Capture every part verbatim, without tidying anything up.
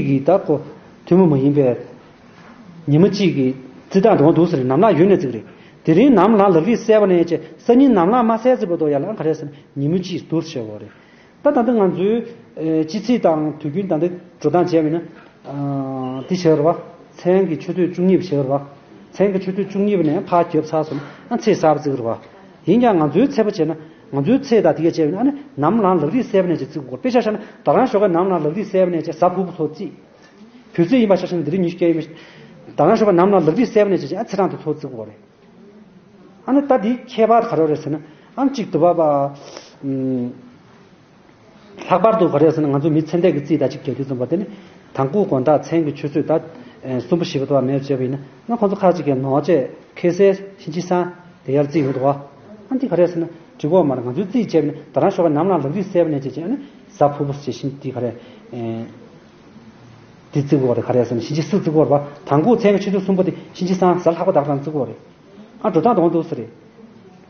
གི་ད་ཁོ་ཐུན་མོང་མ་ཡིན་པའི་ཉིན་མོ་གཅིག་གི་རྩི་སྟངས་དེ་འོ་འདུག་ཟེར། ནམ་ལངས་ཡུན་ནས་བརྩི་གི་རེད། དེ་རིང་ནམ་ལངས་ལག་རིས་གསལ་བ་ནས་བྱས་སང་ཉིན་ནམ་ལངས་མ་གསལ་བརྩི་བ་དོ་ཡ་ལ་ག་རེ་ཟེར་ན་ཉིན་མོ་གཅིག་འདུག་ཟེར་བ་རེད། ད་ད་ལྟ་ང་ཚོའི་ཨེ་སྤྱི་ཚེས་དང་དུས་རྒྱུན་ད་ལྟ་འགྲོ་སྟངས་བྱས་པ་ཡིན་ན། ཨ་འདི་བྱས་རེད་བ། མཚན་གྱི་ཆུ་ཚོད་བཅུ་གཉིས་པ་བྱས་རེད་བ། མཚན་གྱི་ཆུ་ཚོད་བཅུ་གཉིས་པ་ནས་ཕར་རྒྱབ་ཚར་སོང་ན་ཨ་ཚེས་གསར་པ་བརྩི་གི་རེད་བ། ཡིན་ཀྱང་ང་ཚོའི་ཚེས་པ་བྱས་ན་ང་ཚོའི་ཚེས་དང་དེ་ག་བྱས་པ་ཡིན་ན་ཨ་ནི་ནམ་ལངས་ལག་རིས་གསལ་བ་ནས་བྱས་བརྩི་དགོས། དཔེ་ཆ་བཞག་ན་ད་རང་ཞོགས་ཀས་ནམ་ལངས་ལག་རིས་གསལ་བ་ནས་བྱས་གཟའ་ཕུར་བུ་ཚོ་བརྩིས། དུས་ཚོད་ཡིན་པ་ཆ་བཞག་ན་འདི་རིང་ཉི་ཤུ་རྩ་བཞི་ཡིན་པ། ད་རང་ཞོགས་ཀས་ནམ་ལངས་ལག་རིས་གསལ་བ་ནས་བྱས་བྱས་ཨ་ཚེས་གྲངས་དེ་ཚོ་བརྩི་དགོས་རེད། ཨ་ནི་ད་འདིའི་ཁྱད་པར་ག་རེ་རེད་ཟེར་ན། ཨ་ནི་གཅིག་དུ་བ་བ། ཨུམ། ལྷག་པར་དུ་ག་རེ་ཟེར་ན་ང་ཚོ་མི་ཚེ་འདས་ཀྱི་རྩིས་དང་གཅིག་རྒྱག་དུས་ཙམ་པ་དེ་ནི། དང་པོ་དགོང་དག་མཚན་གྱི་ཆུ་ཚོད་ད། ཨེ་གསུམ་པ་བཞི་པ་དུ་བ་མེད་བྱས་པ་ཡིན་ན་ང་ཁོང་ཚོ་ཁ་ཅིག་གིས་ནོར་བྱས་ཁ་སང་ཕྱིན་ཅི་སང་དེ་ཡར་རྩིས་ཡོང་འདུག་བ། ཨ་འདི་ག་རེ་ཟེར་ན་འགྲིག་གོ་མ་རེད། ང་ཚོའི་རྩིས་བྱས་པ་ཡིན་ན་ད་རང་ཞོགས་ཀས་ནམ་ལངས་ལག་རིས་གསལ་བ་ནས་བྱས་བྱས་ཨ་ནི་གཟའ་ཕུར་བུ་ཟེར་བཞིན་འདི་ག་རེ། ཨེ། འདི་བརྩི་དགོས་རེད། ག་རེ་ཟེར་ན་ཕྱིན་ཅི་སང་བརྩི་དགོས་རེད་བ། དང་པོ་མཚན་གྱི་ཆུ་ཚོད་གསུམ་པ་དེ་ཕྱིན་ཅི་སང་གཟའ་ལྷག་པ་དག་ཙམ་བརྩི་དགོས་རེད། ཨ་འགྲོ་སྟངས་དེ་འདུག་ས་རེད།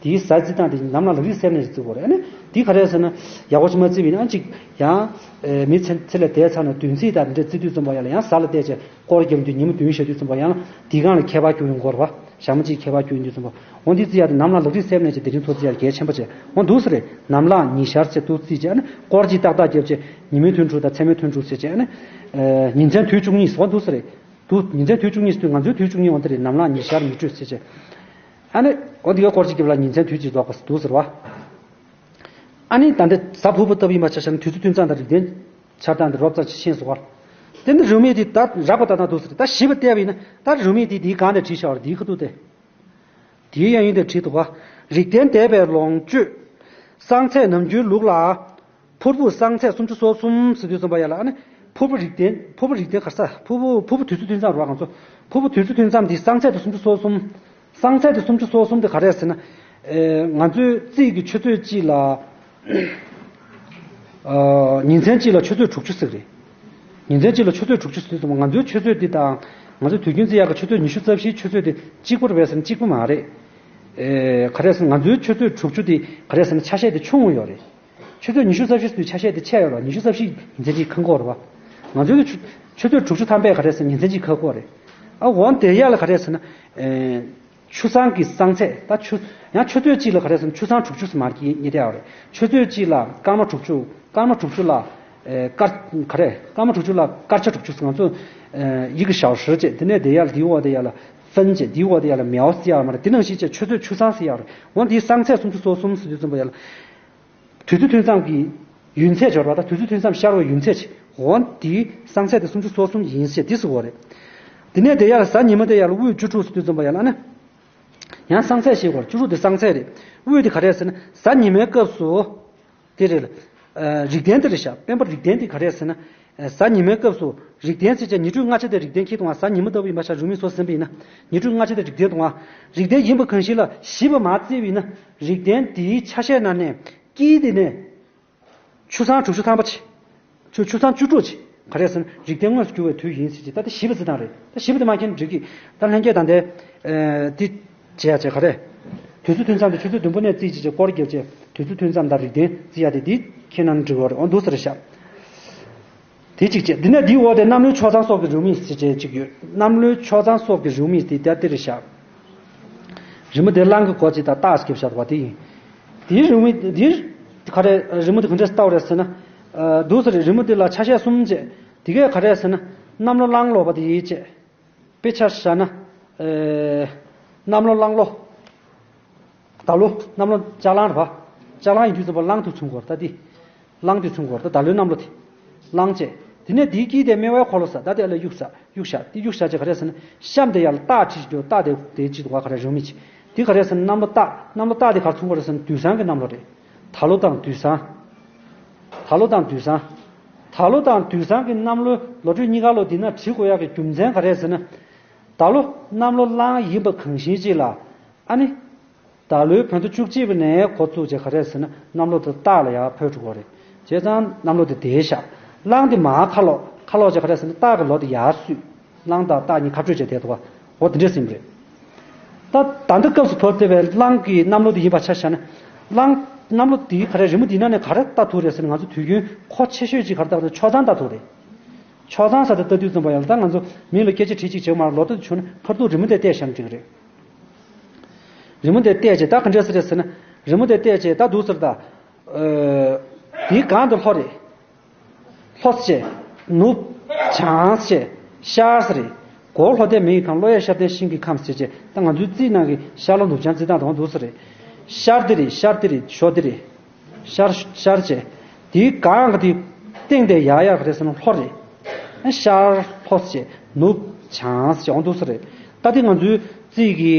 དེའི་གཟའ་རྩི་སྟངས་དེ་ནམ་ལངས་ལག་རིས་གསལ་བ་ནས་བརྩི་དགོས་རེད། ཨ་ནི་དེ་ག་རེ་ཟེར་ན་ཡག་པོ་ཅིག་མ་བརྩིས་པ་ཡིན་ན་ཨ་གཅིག་ཡང་། ཨེ་མི་ཚེ་ཚེ་ལས་འདས་ཚར་ནས་བདུན་ཚིགས་དང་འདི་འདྲ་བརྩི་དུས་ཙམ་པ་ཡང་ལ་ཡང་གཟའ་ལ་བལྟས་བྱས་སྐོར་རྒྱབ་དུས་ཉིན་མོ་བདུན་བཞག་དུས་ཙམ་པ་ཡང་ལ་དེའི་སྒང་ལ་ཁྱད་པར་འགྱུར་ཡོང་གི་རེད་བ། ཞག་མ་གཅིག་ཁྱད་པར་འགྱུར་ཡོང་དུས་ཙམ་པ། འོ་འདི་བརྩི་ཡག་དེ་ནམ་ལངས་ལག་རིས་གསལ་བ་ནས་བྱས་དེ་རིང་ཚོ་བརྩི་ཡག་གལ་ཆེན་པོ་བྱས་འོ་འདུག་ས་རེད། ནམ་ལངས་ཉི་ཤར་བྱས་འདུག་བརྩིས་བྱས་ཨ་ནི་སྐོར་གཅིག་ཏག་ཏག་བརྒྱབ་བྱས་ཉི་མའི་ཐུན་དྲུག་དང་མཚན་མོའི་ཐུན་དྲུག་བྱས་བྱས་ཨ་ནི། ཨེ་ཉིན་མཚན་དུས་བཅུ་གཉིས་འོ་འདུག་ས་རེད། དུ་ཉིན་མཚན་དུས་བཅུ་གཉིས་སུ་ང་ཚོའི་དུས་བཅུ་གཉིས་འོ་འདི་རེད། ནམ་ལངས་ཉི་ཤར་མི་འཕྲོད་བྱས་བྱས། ཨ་ནི་འོ་འདི་ག་སྐོར་གཅིག་བརྒྱབ་ལ་ཉིན་མཚན་དུས་གཅིག་རྫོགས་པ་འདུག་ཟེར་བ། ཨ་ནི་ད་འདི་གཟའ་ཕུར་བུ་ལྟ་བུ་ཡིན་པ་ཆ་བཞག་ན་དུས་ཚོད་ཐུན་མཚམས་དང་རིགས་ལྡན་འཆར་སྟངས་འདི་རོབ་ཙམ་ཅིག་ཤེས་སོང་བ། དེ་ནི་རེའུ་མིག་འདི་ད་རགས་པ་ལྟ་སྟངས་འདུག་ཟེར། ད་བཞི་པ་བལྟས་པ་ཡིན་ན་ད་རེའུ་མིག་འདི་འདིའི་སྒང་ནས་བྲིས་བཞག་པ་རེད། འདིའི་ཁ་ཐུག་དེ། དེའི་གཡས་གཡོན་དེ་བྲིས་འདུག་ག་རིགས་ལྡན་འདས་པའི་ལོངས་སྤྱོད། གསང་ཚད་ནམ་རྒྱུན་ལུགས་ལ། ཕུར་བུ་གསང་ཚད་སུམ་ཅུ་སོ་གསུམ་ཟེར་དུས་ཙམ་པ་ཡ་ལ་ཨ་ནི། ཕུར་བུ་རིགས་ལྡན་ཕུར་བུ་རིགས་ལྡན་ག་རེ་ཟ། ཕུར་བུ་ཕུར་བུ་དུས་ཚོད་ཐུན་མཚམས་རེད་བ། ང་ཚོ་ཕུར་བུ་དུས་ཚོད་ཐུན་མཚམས་འདི་གསང་ཚད་དེ་སུམ་ཅུ་སོ་གསུམ། གསང་ཚད་དེ་སུམ་ཅུ་སོ་གསུམ་དེ་ག་རེ་ཟེར་ན། ཨེ་ང་ཚོའི་རྩིས་ཀྱི་ཆུ་ཚོད་གཅིག་ལ། ཨ་ཉིན་མཚན་གཅིག་ལ་ཆུ་ཚོད་དྲུག་ཅུ་ཟེར་གི་རེད། ཉིན་མཚན་གཅིག་ལ་ཆུ་ཚོད་དྲུག་ཅུ་ཟེར་དུས་ཙམ་པ་ང་ཚོའི་ཆུ་ཚོད་འདི་དང་། ང་ཚོའི་དུས་རྒྱུན་རྩིས་ཡག་གི་ཆུ་ཚོད་ཉི་ཤུ་རྩ་བཞིའི་ཆུ་ཚོད་དེ་གཅིག་པ་རེད་པས་ཟེར་ན་གཅིག་པ་མ་རེད། ཨེ་ག་རེ་ཟེར་ན་ང་ཚོའི་ཆུ་ཚོད་དྲུག་ཅུ་དེ་ག་རེ་ཟེར་ན་ཆ་ཤས་དེ་ཆུང་ངུ་ཡོད་རེད། ཆུ་ཚོད་ཉི་ཤུ་རྩ་བཞི་ཟེར་དུས་ཆ་ཤས་དེ་ཆེ་ཡོད་རེད་བ། ཉི་ཤུ་རྩ་བཞི་ཉིན་མཚན་གཅིག་ཁ་འགོར་རེད་བ། ང་ཚོའི་ཆུ་ཆུ་ཚོད་དྲུག་ཅུ་ཐམ་པས་ག་རེ་ཟེར་ན་ཉིན་མཚན་གཅིག་ཁ་འགོར་རེད། ཨ་འོ་དེ་ཡ་ལ་ག་རེ་ཟེར་ན། ཨེ། ཆུ་སྲང་གི་གསང་ཚད་ད་ཆུ། ཡང་ཆུ་ཚོད་གཅིག་ལ་ག་རེ་ཟེར་ན་ཆུ་སྲང་དྲུག་ཅུ་ཟེར་མར་གྱི་རྙེད་བསྡད་ཡོད་རེད། ཆུ་ཚོད་གཅིག་ལ་སྐར་མ་དྲུག་ཅུ། སྐར་མ་དྲུག་ཅུ་ལ། ཨེ་དཀར་ག་རེ། སྐར་མ་དྲུག་ཅུ་ལ་སྐར་ཆ་དྲུག་ཅུ་ཟེར། ང་ཚོ། ཨེ་ཡི་གེ་ཞའོ་ཧྲི་བྱས་དེ་ནས་དེ་ཡ་ལ་དེའི་འོག་དེ་ཡ་ལ་ཧྥན་བྱས་དེའི་འོག་དེ་ཡ་ལ་མེའོ་ཟེར་ཡ་མ་རེད། དེ་ནང་བཞིན་བྱས་ཆུ་ཚོད་ཆུ་སྲང་ཟེར་ཡ་རེད། འོ་དེའི་གསང་ཚད་སུམ་ཅུ་སོ་གསུམ་ཟེར་དུས་ཙམ་པ་ཡ་ལ། དུས་ཚོད་ཐུན་མཚམས་ཀྱི་ཡུན་ཚད་འབྱོར་བ་དང་དུས་ཚོད་ཐུན་མཚམས་ཤར་བའི་ཡུན་ཚད་ཀྱི་འོ་དེའི་གསང་ཚད་དེ་སུམ་ཅུ་སོ་གསུམ་ཡིན་ཞེས་འདི་ཟེར་བ་རེད། དེ་ནས་དེ་ཡར་གཟའ་ཉི་མ་དེ་ཡར་དབུས་བཅུ་དྲུག་ཟེར་དུས་ཙམ་པ་ཡར་ལ་ནི། ཡང་གསང་ཚད་ཞེས་བར་བཅུ་དྲུག་དེ་གསང་ཚད་རེད། དབུས་དེ་ག་རེ་ཟེར་ན་གཟའ་ཉི་མའི་སྐབས་སུ། དེ་རེད། ཨ་རིགས་ལྡན་དེ་རེད་ཤག་དཔེར་ན་རིགས་ལྡན་དེ་ག་རེ་ཟེར་ན། ཨ་གཟའ་ཉི་མའི་སྐབས་སུ་རིགས་ལྡན་ཟེར་བྱས་ཉི་དྲོད་ལྔ་ཆ་དེ་རིགས་ལྡན་ཁྱེར་འདུག་ག་གཟའ་ཉི་མ་ལྟ་བུ་ཡིན་པ་ཤག་རེའུ་མིག་སོགས་ཟིན་པ་ཡིན་ན་ཉི་དྲོད་ལྔ་ཆ་དེ་རིགས་ལྡན་འདུག་ག་རིགས་ལྡན་ཡིན་པ་གང་ཞིག་ལ་བཞི་པ་མར་བརྩིས་པ་ཡིན་ན་རིགས་ལྡན་དེའི་ཆ་ཤས་ནང་ནས། དཀྱིལ་དེ་ནས། ཆུ་སྲང་དྲུག་ཅུ་ཐམ་པ་ཅིག་ཆུ་ཆུ་སྲང་བཅུ་དྲུག་ཅིག་ག་རེ་ཟེར་ན་རིགས་ལྡན་དངོས་སུ་གྱུར་བའི་དུས་ཡིན་ཟེར་གྱི། ད་ལྟ་བཞི་པ་རྩི་སྟངས་རེད། ད་བཞི་པ་དེ་མ་མཁྱེན་འགྲིག་གི། ད་ལྷན་རྒྱས་ད་ལྟའི་ཨེ་འདི་བྱས་ཡ་བྱས་ག་རེ། དུས་ཚོད་ཐུན་མཚམས་དེ་ཆུ་ཚོད་བདུན་པ་ནས་རྩིས་བྱས་བྱས་སྐོར་བརྒྱབ་བྱས་དུས་ཚོད་ཐུན་མཚམས་དང་རིགས་ལྡན་རྩི་ཡ་དེ་འདི་ཁྱེད་རྣམས་འགྲིག་གི་རེད། འོ་འདུག་ཟེར་བཞག་དེ་གཅིག་བྱས། འདི་ནས་འདིའི་འོག་དེ་གནམ་ལོའི་ཆོག་ཚང་སོགས་ཀྱི་རེའུ་མིག་ཟེར་བྱས་གཅིག་ཡོད། གནམ་ལོའི་ཆོག་ཚང་སོགས་ཀྱི་རེའུ་མིག་དེ་ལྟ་དེ་རེད་བཞག་རི་མོ་དེ་གླང་གི་མགོ་ཅིག་དང་སྟག་ཅིག་བཞག་པ་དེ་ཡིན། དེའི་རི་མོ་དེ་ག་རེ། རི་མོ་དེ་ག་འདྲས་ལྟ་བ་རེད་ཟེར་ན། ཨ་འདུག་ཟེར་རེད། རི་མོ་དེ་ལ་ཆ་ཤས་གསུམ་བྱས། དེ་གས་ག་རེ་ཟེར་ན། གནམ་ལོ་གླང་ལོ་བ་དེ་ཡིན་བྱས། དཔེ་ཆ་བཞག་ན། ཨེ། གནམ་ལོ་གླང་ལོ། ད་ལོ་གནམ་ལོ་ལྕགས་གླང་རེད་པ། ལྕགས་གླང་ཡིན་དུས་ཙམ་པ་གླང་དུ་མཚོན་གྱི་ཡོད་རེད་ད་དེ། གླང་དུ་མཚོན་གྱི་ཡོད་རེད་ད། ད་ལོའི་གནམ་ལོ་དེ། གླང་བྱས། དེ་ནས་དེའི་དཀྱིལ་དེ་སྨེ་བའི་འཁོར་ལོ་ཟེར་ད་དེ་ལ་གཡུག་ས་གཡུག་བཞག་དེ་གཡུག་བཞག་བྱས་ག་རེ་ཟེར་ན་གཤམ་དེ་ཡར་ལ་སྟག་བྲིས་ཀྱི་ཡོད། སྟག་དེ་དེ་གཅིག་འདུག་ག་ག་རེ་རེའུ་མིག་ཅིག་དེ་ག་རེ་ཟེར་ན་གནམ་ལོ་སྟག་གནམ་ལོ་སྟག་དེ་ག་རེ་མཚོན་གྱི་རེད་ཟེར་ན་དུས་བཟང་གི་གནམ་ལོ་རེད། ད་ལོ་དང་དུས་བཟང་། ད་ལོ་དང་དུས་བཟང་། ད་ལོ་དང་དུས་བཟང་གི་གནམ་ལོ་ལོ་དུས་གཉིས་ཀ་ལོ་འདི་ན་བྲིས་དགོས་ཡག་གི་རྒྱུ་མཚན་ག་རེ་ཟེར་ན། ད་ལོ་གནམ་ལོ་གླང་ཡིན་པ་གང་ཞིག་ཅིག་ལ། ཨ་ནི། ད་ལོའི་བོད་ཟླ་བཅུ་གཅིག་པ་ནས་འགོ་བཙུགས་བྱས་ག་རེ་ཟེར་ན་གནམ་ལོ་དེ་སྟག་ལ་ཡར་འཕོས་འགྲོ་གི་རེད། བྱས་ཙང་གནམ་ལོ་དེ་བསྡད་ཤག་གླང་དེ་མར་ཁ་ལོག་ཁ་ལོག་བྱས་ག་རེ་ཟེར་ན་སྟག་གི་ལོ་དེ་ཡར་བསུས། གླང་དང་སྟག་གཉིས་ཁ་སྤྲོད་བྱས་བསྡད་འདུག་ག་འོ་དེ་འདྲས་ཟིན་པ་རེད། ད་ད་ལྟ་སྐབས་སུ་བབས་བསྡད་པའི་གླང་གི་གནམ་ལོ་དེ་ཡིན་པ་ཆ་བཞག་ན། གླང་གནམ་ལོ་དེའི་ག་རེ་རི་མོ་འདི་ནང་ནས་ག་རེ་ལྟ་ཐུབ་རེད་ཟེར་ན་ང་ཚོ་དུས་རྒྱུན་མཁོ་ཆེ་ཤོས་ཅིག་ག་རེ་ལྟ་ཐུབ་རེད། ཆོག་ཚང་ལྟ་ཐུབ་རེད། ཕྱོགས་གཙང་ས་དེ་ལྟ་དུས་ཙམ་པ་ཡང་ད་ང་ཚོ་མིང་ལ་སྐད་ཆ་དྲིས་གཅིག་བྱེད་མ་ལོ་ཏོག་བྱུང་ན་ཁར་ཐུག་རི་མོ་དེ་བལྟས་བཞག་འགྲིག་རེད། རི་མོ་དེ་བལྟས་བྱས་ད་ག་འདྲས་ཟེར་རེད་ཟེར་ན། རི་མོ་དེ་བལྟས་བྱས་ད་འདུག་ཟེར་ད། དེའི་སྒང་དུ་ལྷོ་རེད། ལྷོ་ཟེར་བྱས། ནུབ། བྱང་ཟེར་བྱས། ཤར་ཟེར་རེད། གོ་ལྷོ་ལྡན་མེ་ཡི་ཁམས། ལྷོ་གཡས་ཤར་ལྡན་ཤིང་གི་ཁམས་ཟེར་བྱས་ད་ང་ཚོའི་རྩིས་ནང་གི་ཤར་ལྷོ་ནུབ་བྱང་རྩིས་སྟངས་དང་འདུག་ཟེར་རེད། ཤར་འདི་རེད། ཤར་འདི་རེད། ཞོ་འདི་རེད། ཤར་ཤར་བྱས། དེའི་སྒང་གི་དེ་སྟེང་དེ་ཡར་ཡར་ག་རེ་ཟེར་ན་ལྷོ་རེད། ཤར་ལྷོ་ཟེར་བྱས་ནུབ་བྱང་ཟེར་བྱས་འོང་འདུག་ཟེར་རེད། ད་དེ་ང་ཚོའི་རྩིས་ཀྱི་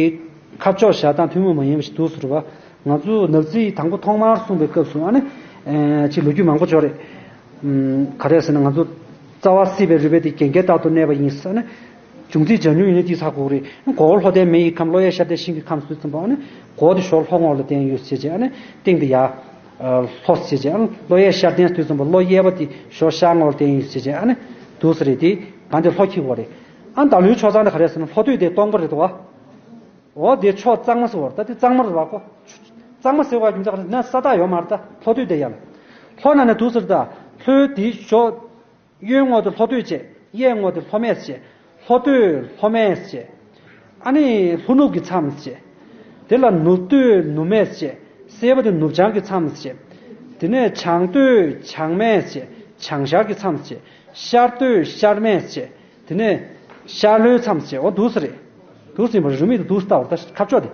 ཁ་ཕྱོགས་བཞག་སྟངས་ཐུན་མོང་མ་ཡིན་པ་ཞིག་འདུག་ཟེར་བ། ང་ཚོ་ནག་རྩིས་དང་པོ་ཐོག་མར་གསུངས་པའི་སྐབས་སུ་ཨ་ནི། ཅིག་ལོ་རྒྱུས་མང་པོ་འབྱོར་རེད། ག་རེ་ཟེར་ན་ང་ཚོ་རྩ་བ་སྲིད་པའི་རུས་པའི་དེ་རྒྱན་སྐྱེད་རྟག་ཏུ་གནས་པ་ཡིན་ཟེར་ནས། འབྱུང་རྩིས་འཇམ་མྱོང་ཡིན་ན་དེ་ཚ་གོ་རེད། གོ་ལྷོ་ལྡན་མེ་ཡི་ཁམས། ལྷོ་གཡས་ཤར་ལྡན་ཤིང་གི་ཁམས་སུ་ཙམ་པ་ཨ་ནི། གོ་དེ་ཞོ་ལྷོ་ངོས་ལ་བསྟན་ཡོད་ཟེར་བྱས་ཨ་ནི། སྟེང་དེ་ཡར། ལྷོ་ཟེར་བྱས་ཨ་ནི། ལྷོ་གཡས་ཤར་ལྡན་དུས་ཙམ་པ་ལྷོ་གཡས་པ་དེ་ཞོ་ཤར་ངོས་ལ་བསྟན་ཡོད་ཟེར་བྱས་ཨ་ནི། འདུག་ཟེར་རེད་དེ། གང་དེ་ལྷོ་འཁྱིལ་གོ་རེད། ཨ་ནི་ད་ལོའི་ཕྱོགས་གཙང་དེ་ག་རེ་ཟེར་ན་ལྷོ་སྟོད་དེ་སྟོང་པ་རེད་འདུག་བ། འོ་དེ་ཕྱོགས་གཙང་མ་ཟེར་བ་རེད། ད་དེ་གཙང་མ་རེད་བ་ཁོ། གཙང་མ་ཟེར་བ་རྒྱུ་མཚན་ག་རེ་ཟེར་ན་ས་རྟགས་ཡོད་མ་རེད། ད་ལྷོ་སྟོད་དེ་ཡར་ལ། ལྷོ་ན་ནས་འདུག་ཟེར་ད། ལྷོའི་དེའི་ཞོ། གཡོན་ངོས་དེ་ལྷོ་སྟོད་བྱས། གཡས་ངོས་དེ་ལྷོ་སྨད་བྱས། ལྷོ་སྟོད་ལྷོ་སྨད་བྱས། ཨ་ནི་ལྷོ་ནུབ་ཀྱི་མཚམས་བྱས། དེ་ལ་ནུབ་སྟོད་ནུབ་སྨད་བྱས། སེར་པོ་དེ་ནུབ་བྱང་གི་མཚམས་བྱས། དེ་ནས་བྱང་སྟོད་བྱང་སྨད་བྱས། བྱང་ཤར་གྱི་མཚམས་བྱས། ཤར་སྟོད་ཤར་སྨད་བྱས། དེ་ནས་ཤར་ལྷོའི་མཚམས་བྱས། འོ་འདུག་ཟེར་རེད། འདུག་ཟེར་ཡིན་པ་རེད། རེའུ་མིག་དེ་འདུག་ཟེར་ལྟ་བར་ད་ཁ་ཕྱོགས་དེ།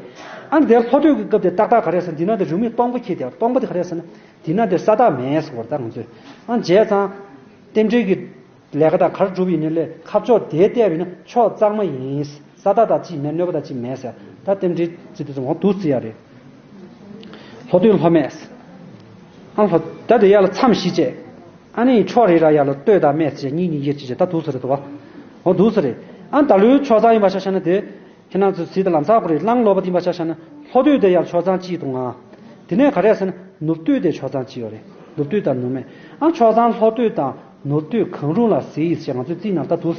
ཨ་ནི་དེ་ལྷོ་སྟོད་ཀྱི་སྐབས་དེ་ཏག་ཏག་ག་རེ་ཟེར་ན་འདི་ན་དེ་རེའུ་མིག་སྟོང་པ་འཁྱེར་དེ་སྟོང་པ་དེ་ག་རེ་ཟེར་ན། འདི་ན་དེ་ས་རྟགས་མེད་ཟེར་བ་རེད་ད་ང་ཚོས། ཨ་བྱས་ཙང་། རྟེན་འབྲེལ་གྱི་ལས་ཀ་དང་ག་རེ་སྒྲུབ་ཡིན་ནའི་ལས་ཁ་ཕྱོགས་དེ་བལྟས་པ་ཡིན་ན་ཕྱོགས་གཙང་མ་ཡིན། ས་རྟགས་དང་གཅིག་མེད། གནོད་པ་དང་གཅིག་མེད་ཟེར། ད་རྟེན་འབྲེལ་བྱེད་དུས་ཙམ་འོ་འདུག་ཟེར་ཡ་རེད། ལྷོ་སྟོད་ལྷོ་སྨད། ཨ་ལྷོ། ད་དེ་ཡར་ལ་མཚམས་བཞི་བྱས། ཨ་ནི་ཕྱོགས་རེ་ར་ཡར་ལ་སྟོད་དང་སྨད་བྱས་གཉིས་གཉིས་དབྱེ་གཅིག་བྱས་ད་འདུག་ཟེར་རེད་འདུག་བ། འོ་འདུག་ཟེར་རེད། ཨ་ད་ལོའི་ཕྱོགས་གཙང་ཡིན་པ་ཆ་བཞག་ན་དེ། ཁྱེད་རང་ཚོས་གཟིགས་དང་ལམ་སང་གོ་རེ་གླང་ལོག་པ་དེ་ཡིན་པ་ཆ་བཞག་ན་ལྷོ་སྟོད་དེ་ཡར་ཕྱོགས་གཙང་གཅིག་འདུག་ང་། དེ་ནས་ག་རེ་ཟེར་ན་ནུབ་སྟོད་དེ་ཕྱོགས་གཙང་གཅིག་ཡོད་རེད། ནུབ་སྟོད་དང་ནུབ་སྨད། ཨ་ཕྱོགས་གཙང་ལྷོ་སྟོད་དང་ནུབ་སྟོད་གང་རུང་ལ་གཟིགས་ཡིན་ཟེར་ང་ཚོའི་རྩིས་ནང་ད་འདུག་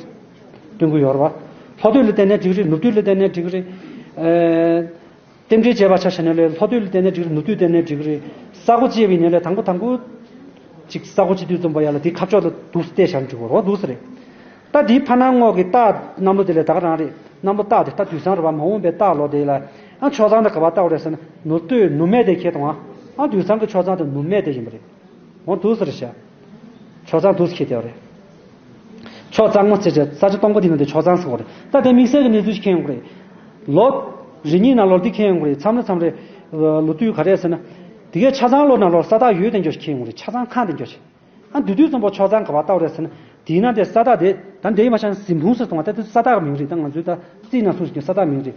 སྟོན་གྱི་ཡོད་རེད་བ། ལྷོ་སྟོད་ལ་བལྟས་ནའི་འགྲིག་རེད། ནུབ་སྟོད་ལ་བལྟས་ནའི་འགྲིག་རེད། ཨེ། རྟེན་འབྲེལ་བྱས་པ་ཆ་བཞག་ན་ལས་ལྷོ་སྟོད་ལ་བལྟས་ནའི་འགྲིག་རེད། ནུབ་སྟོད་བལྟས་ནའི་འགྲིག་རེད། ས་གོ་བཅད་པ་ཡིན་ན་ལས་དང་པོ་དང་པོ། ཅིག་ས་གོ་བཅད་དུས་ཙམ་པ་ཡར་ལ་དེ་ཁ་ཕྱོགས་ལ་འདུག་སེ་བལྟས་བཞག་ན་འགྲིག་གོ་རོ་འདུག་སེ་རེད། ད་དེའི་ཕར་ནང་ངོས་ཀྱི་རྟགས་གནམ་ལོ་དེ་ལས་ད་ག་རང་རེད། གནམ་ལོ་རྟགས་དེ་ད་དུས་བཟང་རེད་བ། མ་འོངས་པའི་རྟགས་ལོ་དེ་ལ། ཨ་ཕྱོགས་གཙང་དེ་ག་པར་བལྟ་བ་རེད་ཟེར་ན་ནུབ་སྟོད་ནུབ་སྨད་དེ་ཁེལ་དང་། ཨ་དུས་བཟང་གི་ཕྱོགས་གཙང་དེ་ནུབ་སྨད་དེ་ཡིན་པ་རེད། འོ་འདུག་སེ་རེད་ཤག་ཕྱོགས་གཙང་འདུག་སེ་ཁེལ་བསྡད་པ་རེད། ཕྱོགས་གཙང་མ་ཟེར་བྱས་ས་ཆ་སྟོང་པ་དེ་ནང་དེ་ཕྱོགས་གཙང་ཟེར་བ་རེད། ད་དེ་དམིགས་བསལ་གྱི་གནས་ཚུལ་ཞིག་མཁྱེན་དགོས་རེད། ལོ། རེ་གཉིས་ནང་ལོ་འདི་མཁྱེན་དགོས་རེད། མཚམས་རེ་མཚམས་རེ། ལོ་དུས་ག་རེ་ཟེར་ན། དེ་གའི་ཆ་ཚང་ལོ་ནང་ལོ་ས་རྟགས་ཡོད་དེ་འགྱོ་ཞིག་མཁྱེན་དགོས་རེད། ཆ་ཚང་ཁང་དེ་འགྱོ་ཞིག་ཨ་འདུག་དུས་ཙམ་པ་ཕྱོགས་གཙང་ག་པར་བལྟ་བ་རེད་ཟེར་ན། དེའི་ནང་དེ་ས་རྟགས་དེ་ད་འདི་ཡིན་པ་ཆ་ན་གཟིམ་ཕུང་ཟེར་སོང་བ་ད་དེ་ས་རྟགས་མིང་རེད། ད་ང་ཚོའི་ད་རྩིས་ནང་གསུངས་ཤིག་ས་རྟགས་མིང་རེད།